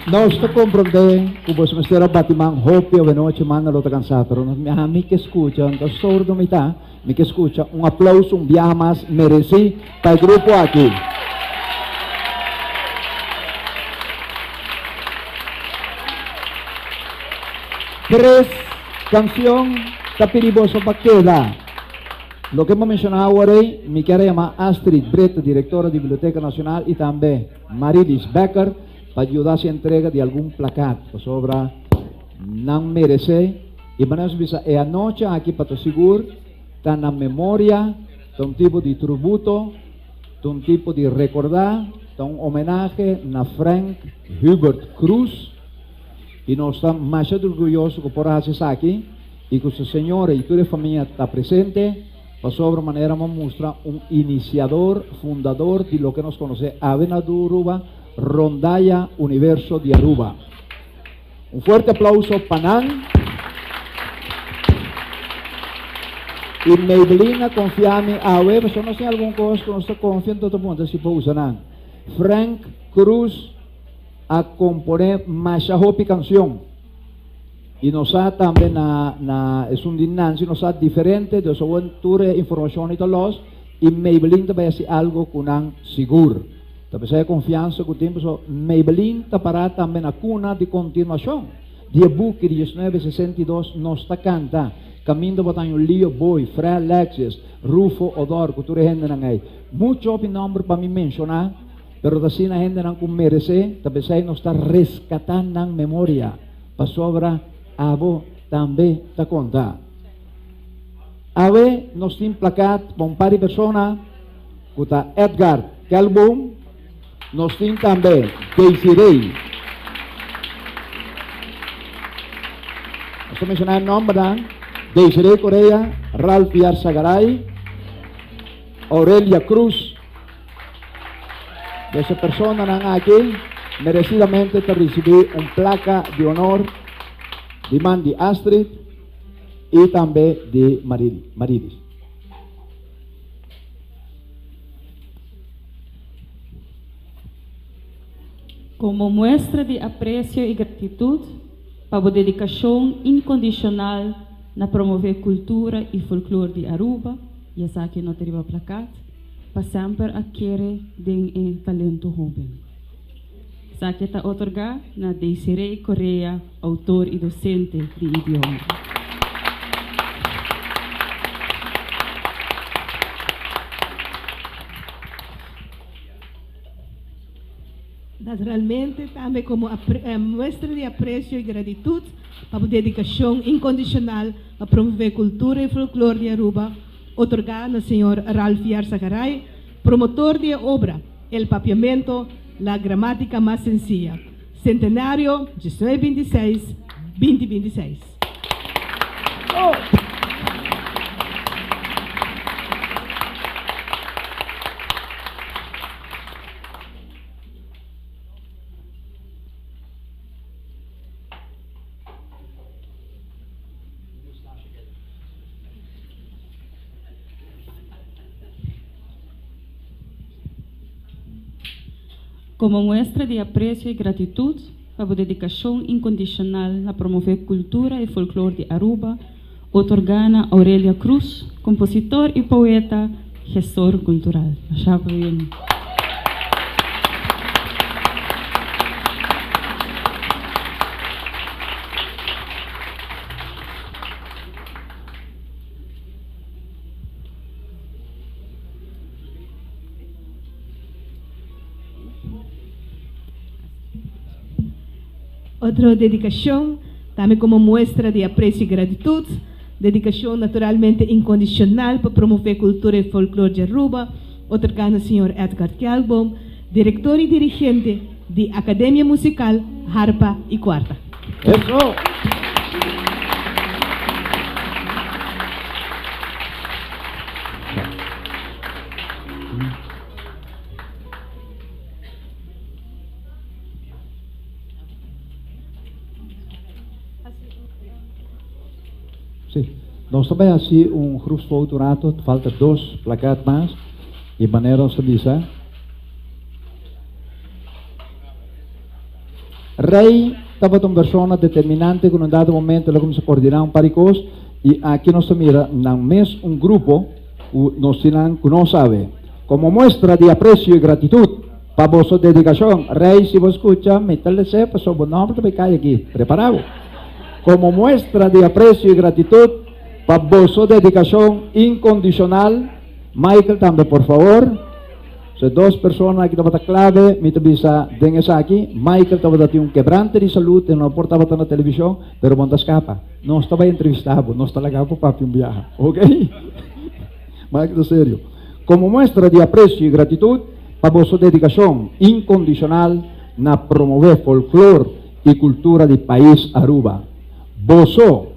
Nos ta komprondé ku boso mester a bati man hopi awenochi, manda lo ta kansá, pero nos mi ke skucha, no ta sordo mi ta, mi ke skucha un aplauso un biaha mas meresí pa e grupo aki. Tres kansion ta pidi boso pa keda. Loke mi a menshoná awor ei, mi kier a yama Astrid Brito, direktora di Biblioteka Nashonal i tambe Maridis Becker pa yuda si entrega di algun plakat, pasobra nan meresé. I manera nos bisa e anochi aki pa ta sigur ta na memoria, ta un tipo di tributo, ta un tipo di rekordá, ta un homenahe na Frank Hubert Cruz i nos ta masha orguyoso ku por a hasi esaki i ku su señora i tur e famia ta presente pasobra manera mi a mustra un inisiador, fundador di loke nos konosé awe na Aruba, Rondalla Universo di Aruba. Un fuerte aplauso pa nan. I Maybelline a konfia mi awe, pasobra nos tin algun kos ku nos ta konfia anto ta puntra si por usa nan. Frank Cruz a komponé masha hopi kanshon. I nos sa tambe na na esun di Nancy nos sa diferente, dus awor tur e informashon ei ta lòs i Maybelline ta bai hasi algo ku nan sigur. Ta p'esei e konfiansa ku tin pasobra Maybelline ta pará tambe na kuna di kontinuashon di e buki di diesnuebe sesenta i dos Nos Ta Kanta, kaminda bo ta haña un Leo Boy, Fre Alexis, Rufo Odor ku tur e hendenan ei. Muchu hopi nòmber pa mi menshoná, pero ta asina hendenan ku meresé, ta p'esei nos ta reskatá nan memoria, pasobra abo tambe ta konta. Awe nos tin plakat pa un par di persona. Ku ta Edgar Kelboom, nos tin tambe Desiree. Nos ta menshoná e nòmbernan, Desiree Correa, Ralph Yarzagaray, Aurelia Cruz. Des e personanan aki meresidamente ta risibí un plaka di honor di man di Astrid i tambe di Maridis. Komo muestra di apresio i gratitut pa bo dedikashon inkondishonal na promové kultura i folklor di Aruba, i esaki no ta riba plakat, pa semper a kere den e talento hóben. Esaki ta otorgá na Desiree Correa, outor i dosente di idioma. Naturalmente tambe komo muestra di apresio i gratitut pa bo dedikashon inkondishonal pa promové kultura i folklor di Aruba, otorgá na señor Ralph Yarzagaray, promotor di e obra El Papiamento, la gramática más sencilla. Centenario, 19 26, 2026. Komo muestra di apresio i gratitut pa bo dedikashon inkondishonal na promové kultura i folklor di Aruba, otorgá na Aurelia Cruz, kompositor i poeta, gestor kultural. Masha pabien. Otro dedikashon, tambe komo muestra di apresio i gratitut, dedikashon naturalmente inkondishonal pa promové kultura i folklor di Aruba, otorgá na señor Edgard Kelkboom, direktor i dirigente di Akademia Musikal Harpa i Kuarta. Eso! Sí. Nos ta bai hasi un groepsfoto un rato, falta dos plakat mas i manera nos ta bisa. Rey tabata un persona determinante ku na un dado momento el a kuminsá koordiná un par di kos i aki nos ta mira nan mes un grupo ku nos tin nan ku no sabe. Komo muestra di apresio i gratitut pa boso dedikashon, Rey si bo skucha mi ta les'é pasobra bo nòmber ta bai kai aki, prepará bo. Komo muestra di apresio i gratitut pa boso dedikashon inkondishonal, Michael tambe por favor. So dos persona aki tabata clave, mi ta bisa den esaki. Michael tabata tin un kebrante di salud, e no por tabata na television, pero bo no ta scapa. Nos ta bay entrevista bo, nos ta laga bo papia un biaha, ok? Michael ta serio. Como muestra di aprecio y gratitud pa boso dedicacion incondicional na promove folklor y cultura di pais Aruba. Boso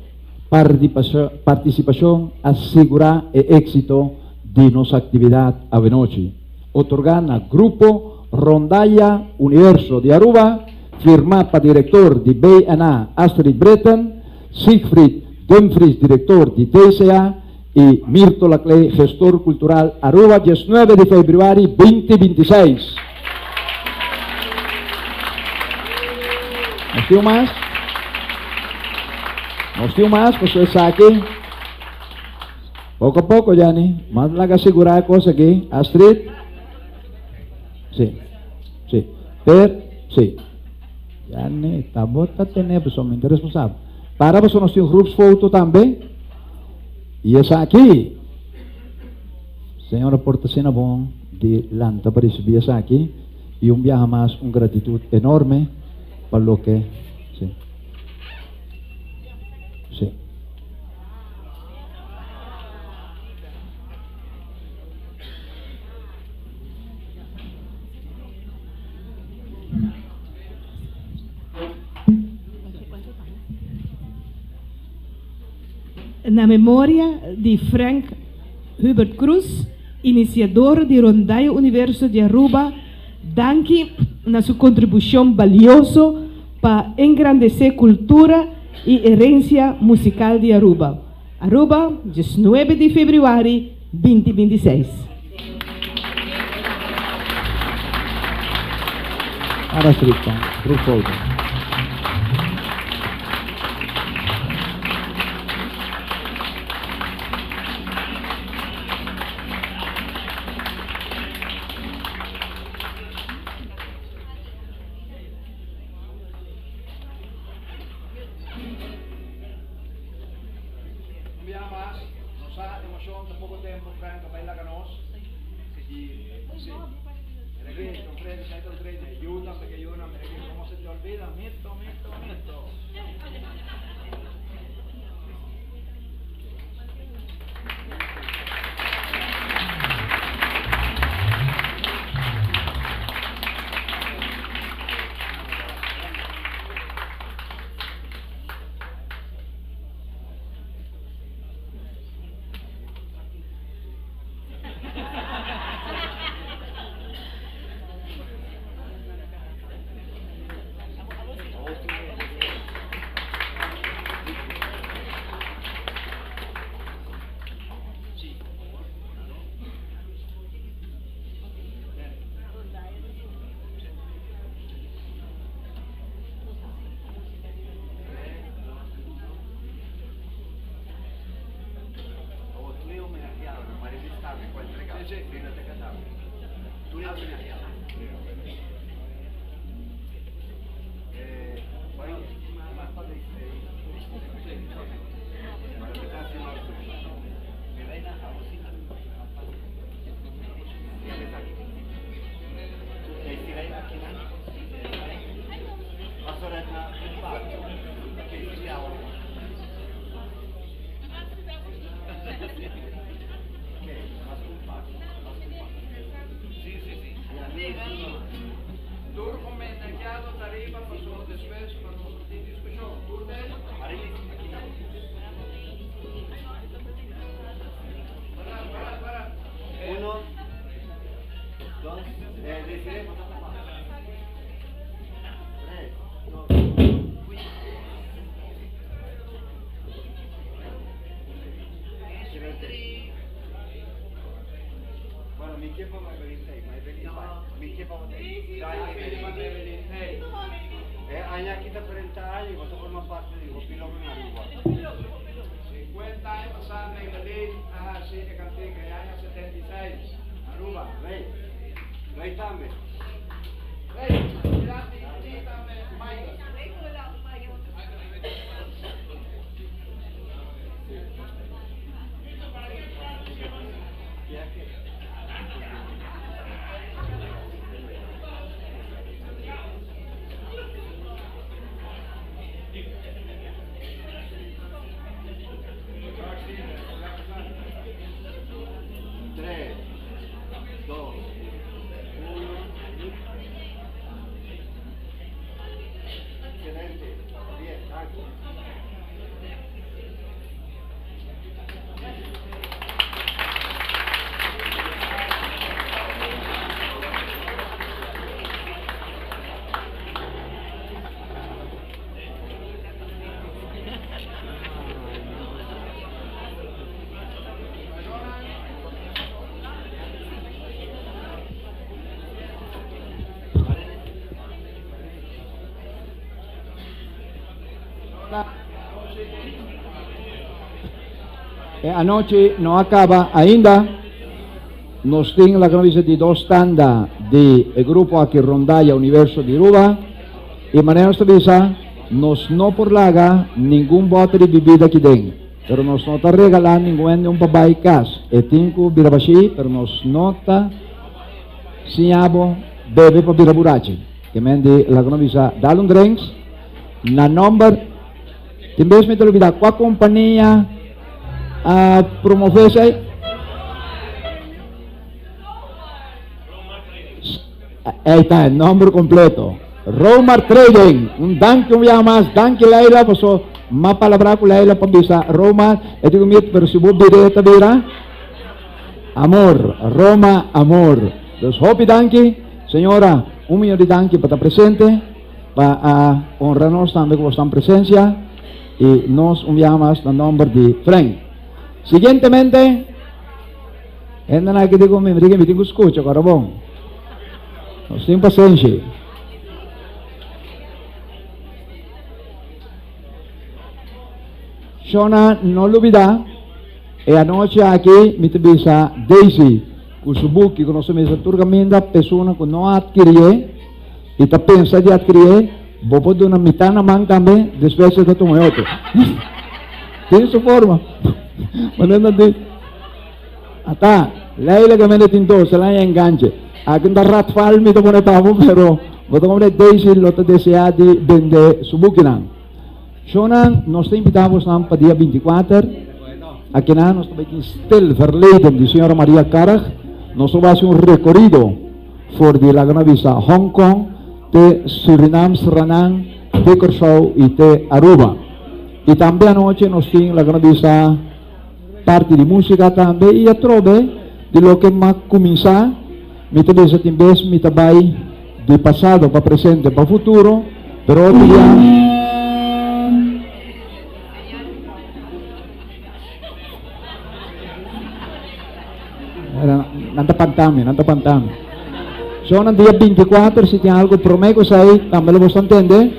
participacion a sigura e exito di nos actividad awenochi. Otorga na Grupo Rondalla Universo di Aruba, firma pa director di BNA Astrid Britten, Siegfried Dumfries director di DCA y Mirto Laclé gestor cultural Aruba diesnuebe di februari binti bintiseis. Nos tin un mas? Nos tin un mas pasobra esaki. Poco a poco, Gianni. Mas laga sigurá e cos aki. Astrid? Sí. Sí. Per? Sí. Gianni, ta bo ta tene pasobra mi ta responsabel. Para pasobra nos tin un groepsfoto tambe. Y esaki, Señor a por ta asina bon di lanta pa ricibi esaki. Y un biaha mas un gratitud enorme pa loke. Sí. Sí. Na memoria di Frank Hubert Cruz, iniciador di Rondalla Universo di Aruba, danki na su contribucion balioso pa engrandece cultura y herencia musical di Aruba. Aruba, diesnuebe di februari binti bintiseis. Para Stricta, group photo. Un biaha mas, nos sa emocion ta poco tempo Frank a bay laga nos. Y si, mira aki, Don Freddy, sai Don Freddy, yu tambe ke yunan, mira aki, como se te olvida, mito, mito, mito. Tur homenajeado ta riba paso despues pa nos no tin discusion. Tur den? Para, para, para. Uno, dos, eh, tres, dos, Bueno, mi ke pa Maybelline take, Maybelline pa, mi ke pa Maybelline. E aña aki ta 30 aña y bo ta forma parti di hopi logro na Aruba. 50 aña pasá Maybelline a hasi e kantika e aña 76, Aruba. Rey, Rey tambe. Rey, dilanti y tambe Michael. Tres, dos, uno. Excelente. Bien, danki. E anochi no a caba ainda. Nos tin la bisa di dos tanda di e grupo aki Rondalla Universo di Aruba. Y manera nos ta bisa, nos no por laga ningun bote di bibida aki den. Pero nos no ta regala ningun hende un pa bay cas. E tin cu bira bashi, pero nos no ta siña bo bebe pa bira burachi. Ke men di laga nos bisa dal un drinks na nomber. Tin bes mi ta olbida cua compania a promove esey. Ahí ta, el nombre completo. Romar Trading. Un danki un biaha mas. Danki Leila, paso m'a palabra cu Leila pa bisa Romar. E dico mi, pero si bo bira e ta bira amor. Roma amor. Dus hopi danki. Señora, un miyon di danki pa ta presente, pa a honra nos tambe cu bosnan presencia. Y nos un biaha mas na nomber di Frank. Siguientemente, Hendenan aki di ku mi, mi di mi tin ku skucha, kòrda bon. Nos tin pasenshi. Shona, no lubidá, e anochi aki mi ta bisa Daisy ku su buki ku nos ta mester tur kaminda, persona ku no a adkirié i ta pensa di adkirié, bo por duna mitá na man tambe, despues e ta tuma e otro. Tin su forma. Manera nan di. Ata, Leila ke mende tin dos, el a haña enganche. Aki no ta ratfal mi ta pone pa bo, pero bo ta komprende Daisy lo ta desea di bende su bukinan. Shownan, nos ta invita bosnan pa dia 24. Akinan nos ta bai tin Stil Verleden di señora Maria Karg. Nos lo bai hasi un rekorido for di laga nos bisa Hong Kong te Surinam, Sranan, te Kòrsou i te Aruba. I tambe anochi nos tin laga nos bisa Parti di músika tambe i atrobe di loke m'a kuminsá, mi ta bisa tin bes mi ta bai di pasado pa presente pa futuro, pero otro dia. Nan ta panta mi, nan ta panta mi. So nan dia 24 si tin algo promé ku esei tambe lo bo ta ntende.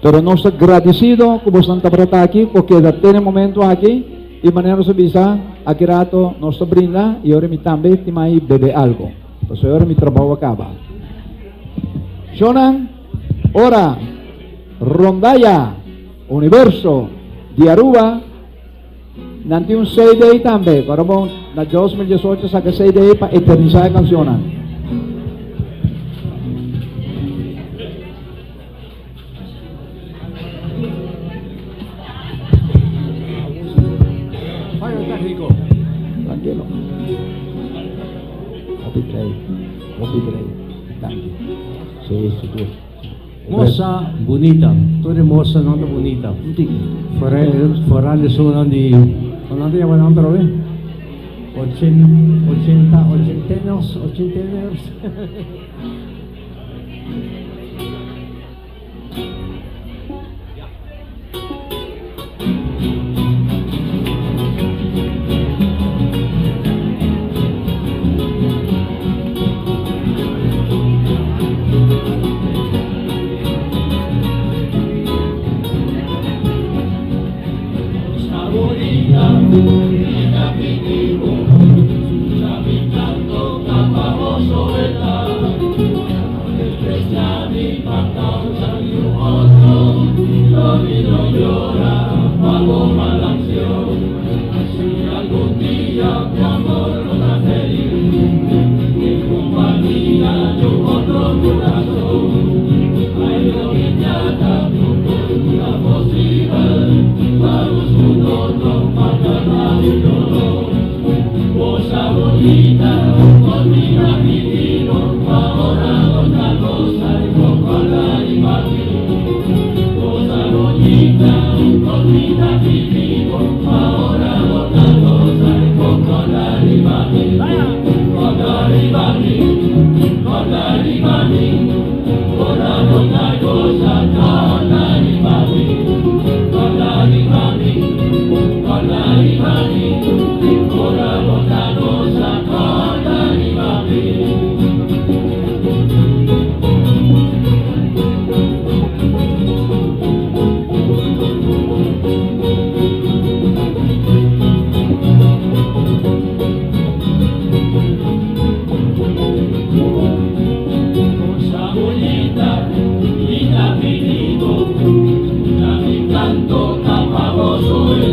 Pero nos ta gradisido ku bosnan tabata aki, ku keda te na e momento aki, i manera nos a bisa, aki rato nos ta brinda i ora mi tambe tin mai bebe algo, pasobra ora mi trabou a kaba. Shownan, ora Rondalla Universo di Aruba, nan tin un CD tambe, ku ora bo na 2018 saka CD pa eternisa e kanshonnan. Fallo técnico. Tranquilo. Hopi trei. Hopi trei. Danki. Sí, sigur. Mosa bunita. Tur e mosanan ta bunita. Foral esunnan di, kon nan ta yama nan otra be? Ochen, ochenta, ochentenos, ochenteners. riba mi, corda riba mi, ora bota goza, corda riba mi, corda riba mi, corda riba mi, ora bota goza, corda riba mi. Cosa bonita, linda pedido, da mi canto tapagoso el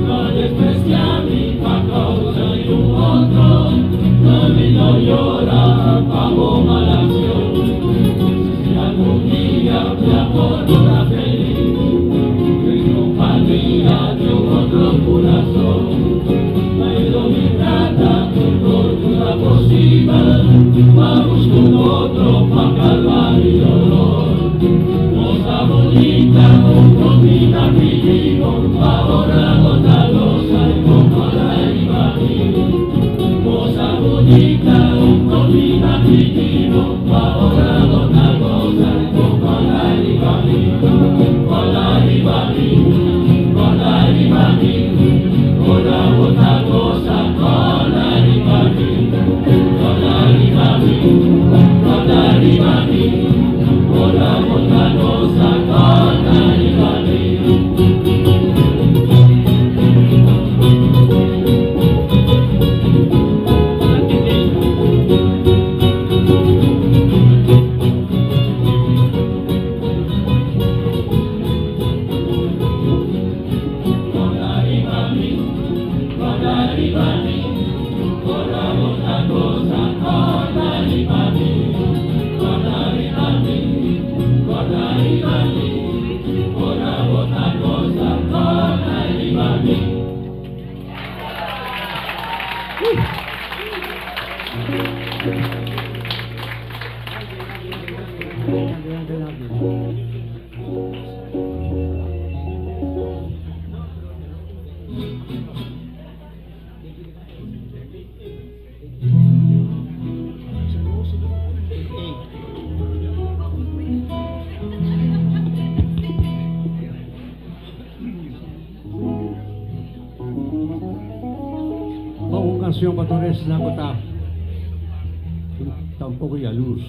no despreciar mi pa causa de un otro, no me no llora pa mala acción. Si algún día mi amor no da feliz, en compañía de un otro corazón, pero mi trata con tortura posible, vamos con otro pa calmar mi dolor. Cosa bonita, con comida vivo, ahora otra cosa y como la mi. Cosa bonita, con comida vivo, ahora otra cosa y como la mi. Con la mi, con la mi, ora otra cosa, con la mi, con la mi, con la mi, ora otra cosa, con la mi. Corda riba mi, corda riba mi, ora otra cosa, corda riba mi, corda riba mi, corda riba mi, ora otra cosa, corda riba mi. Oh, un canción para Torres Nagota. Tampoco ya luz.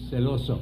Celoso.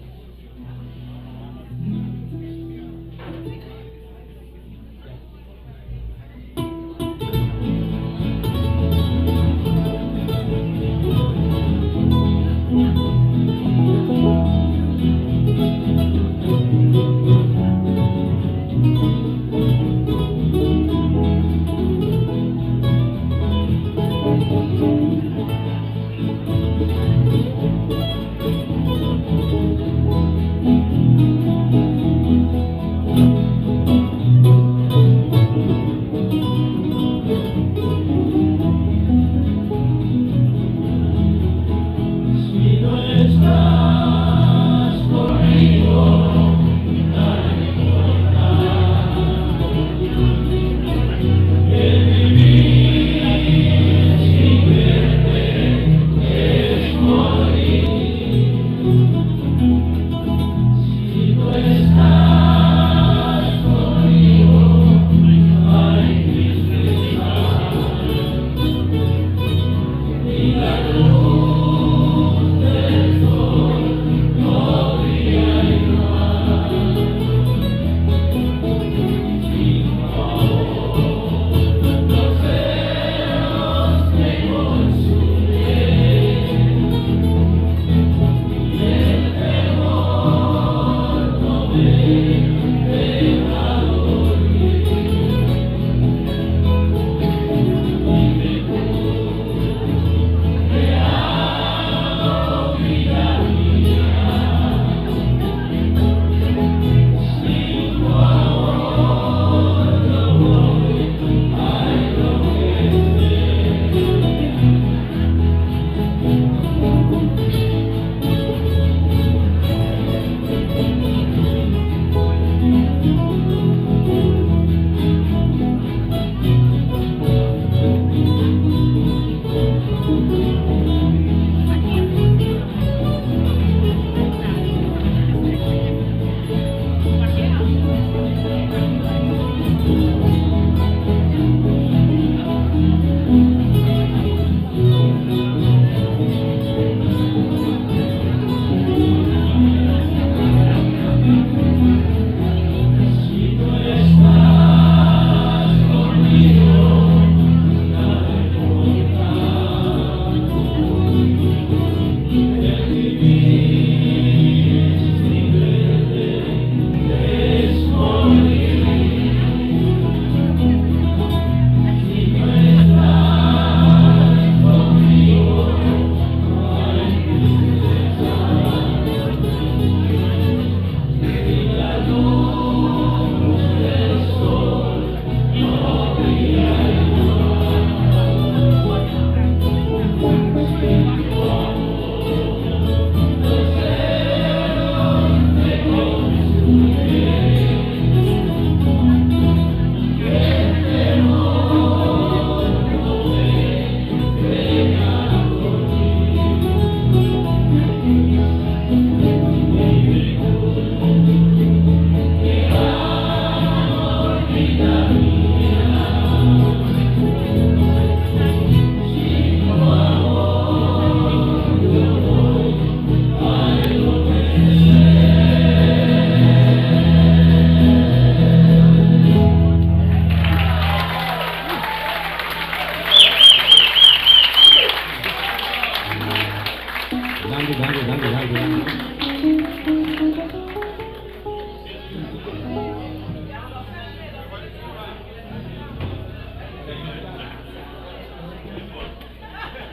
Danki, danki, danki, danki, danki.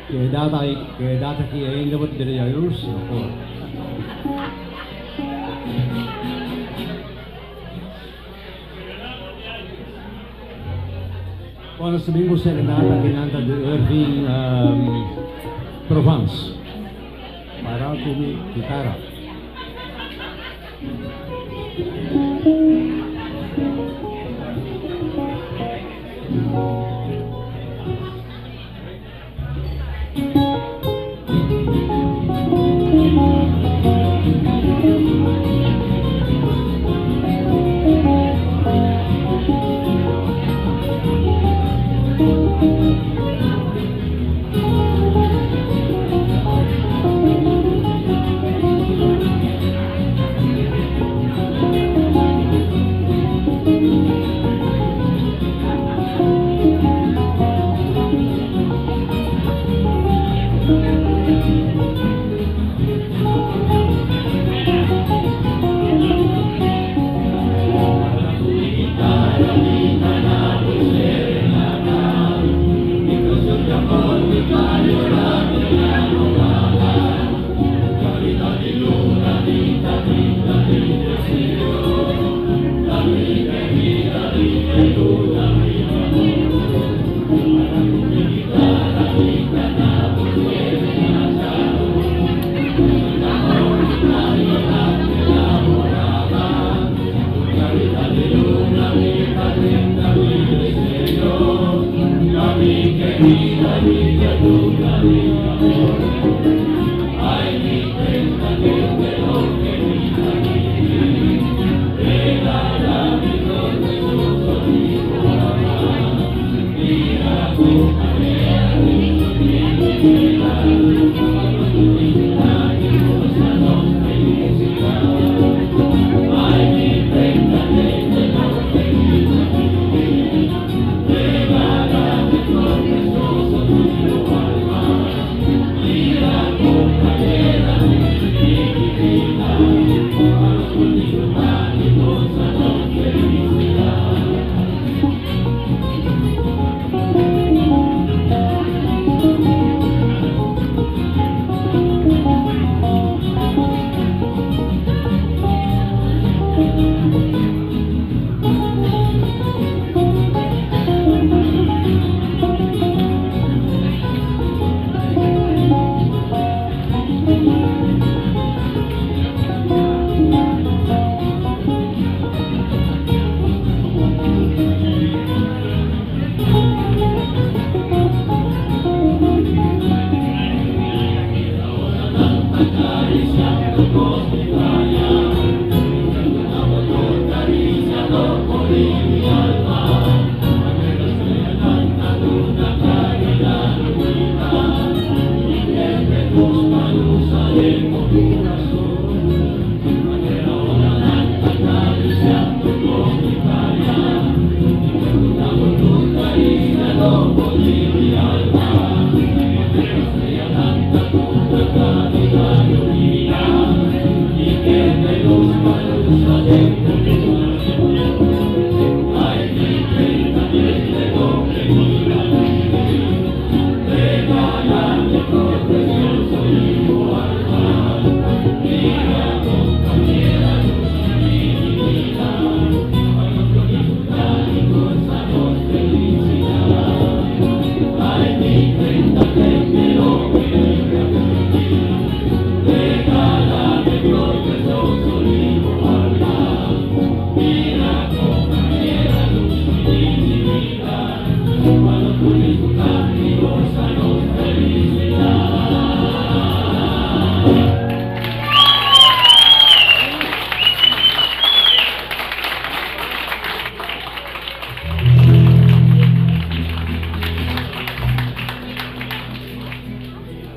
Quedad ahí, quedad aquí ainda bo ta bira jaloers? No por. Bueno, nos bin cu serenata akinan ta di Irving Provence. Para cu mi guitarra.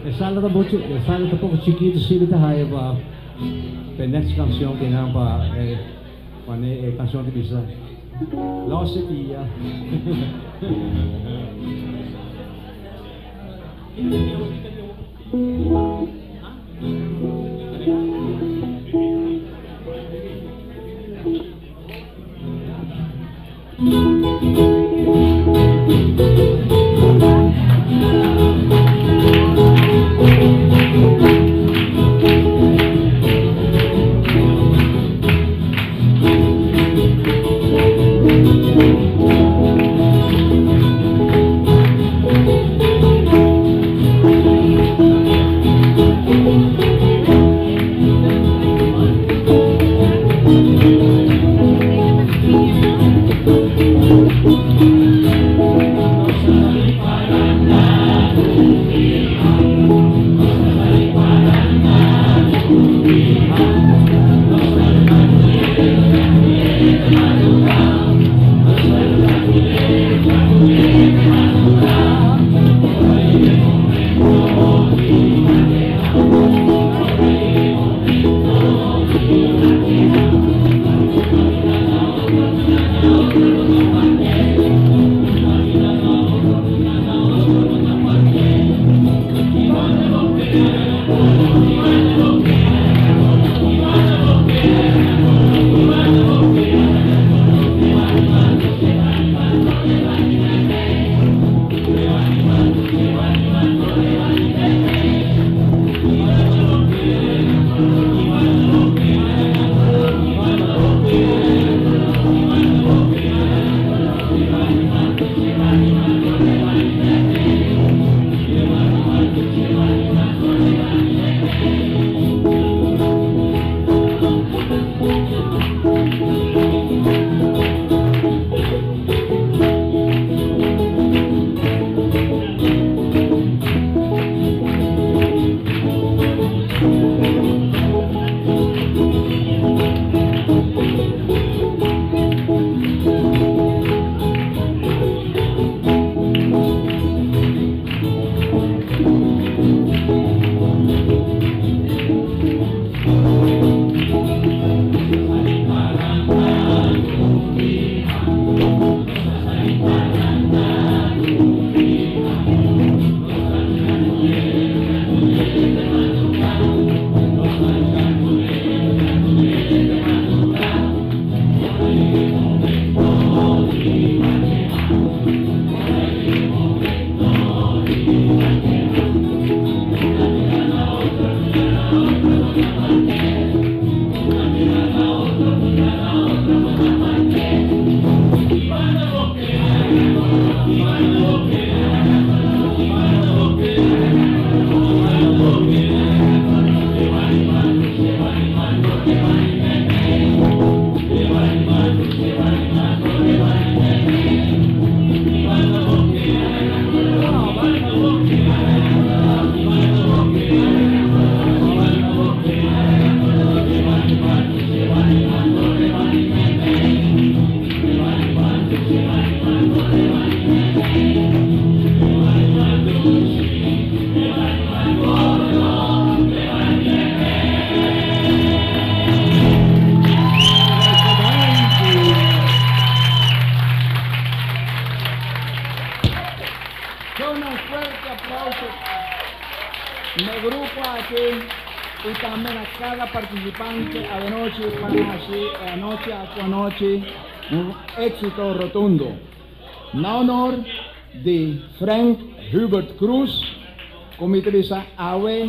E sala ta mucho, e sala ta poco chiquito, si mi ta haya pa pa e next cancion que nan pa e wane e cancion ta bisa Los e dia. Fuerte aplauso na e grupo aki y tambe na cada participante avenochi pa haci e anochi aki anochi un exito rotundo. Na honor di Frank Hubert Cruz cu mi ta bisa awe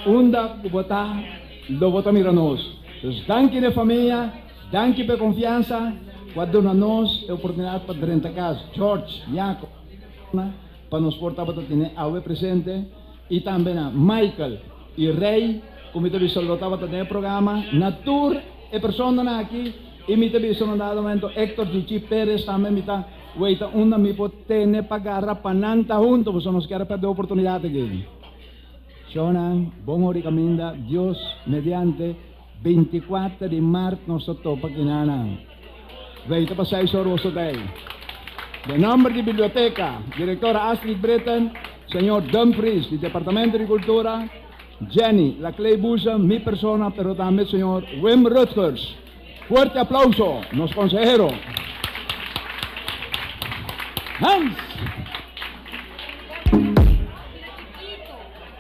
unda cu bo ta lo bo ta mira nos. Dus danki na e famia, danki pa e confiansa cu a duna nos e oportunidad pa drenta cas George Jacob pa nos por tabata tene awe presente y tambe na Michael y Rey cu mi ta bisa lo tabata den e programa, na tur e personanan aki y mi ta bisa un dado momento Hector Chichi Perez tambe mi ta weita unda mi por tene pa gara pa nan ta hunto pasobra nos kier perde oportunidad aki. Shownan, bon ora y caminda, Dios mediante 24 di maart nos ta topa kinanan. Weita pa seis or boso ta ey. Den nomber di Biblioteca, Directora Astrid Britten, Señor Dumfries di Departamento di Cultura, Jenny Laclay Boezem, mi persona, pero tambe Señor Wim Rutgers. Fuerte aplauso, nos consehero. Hans!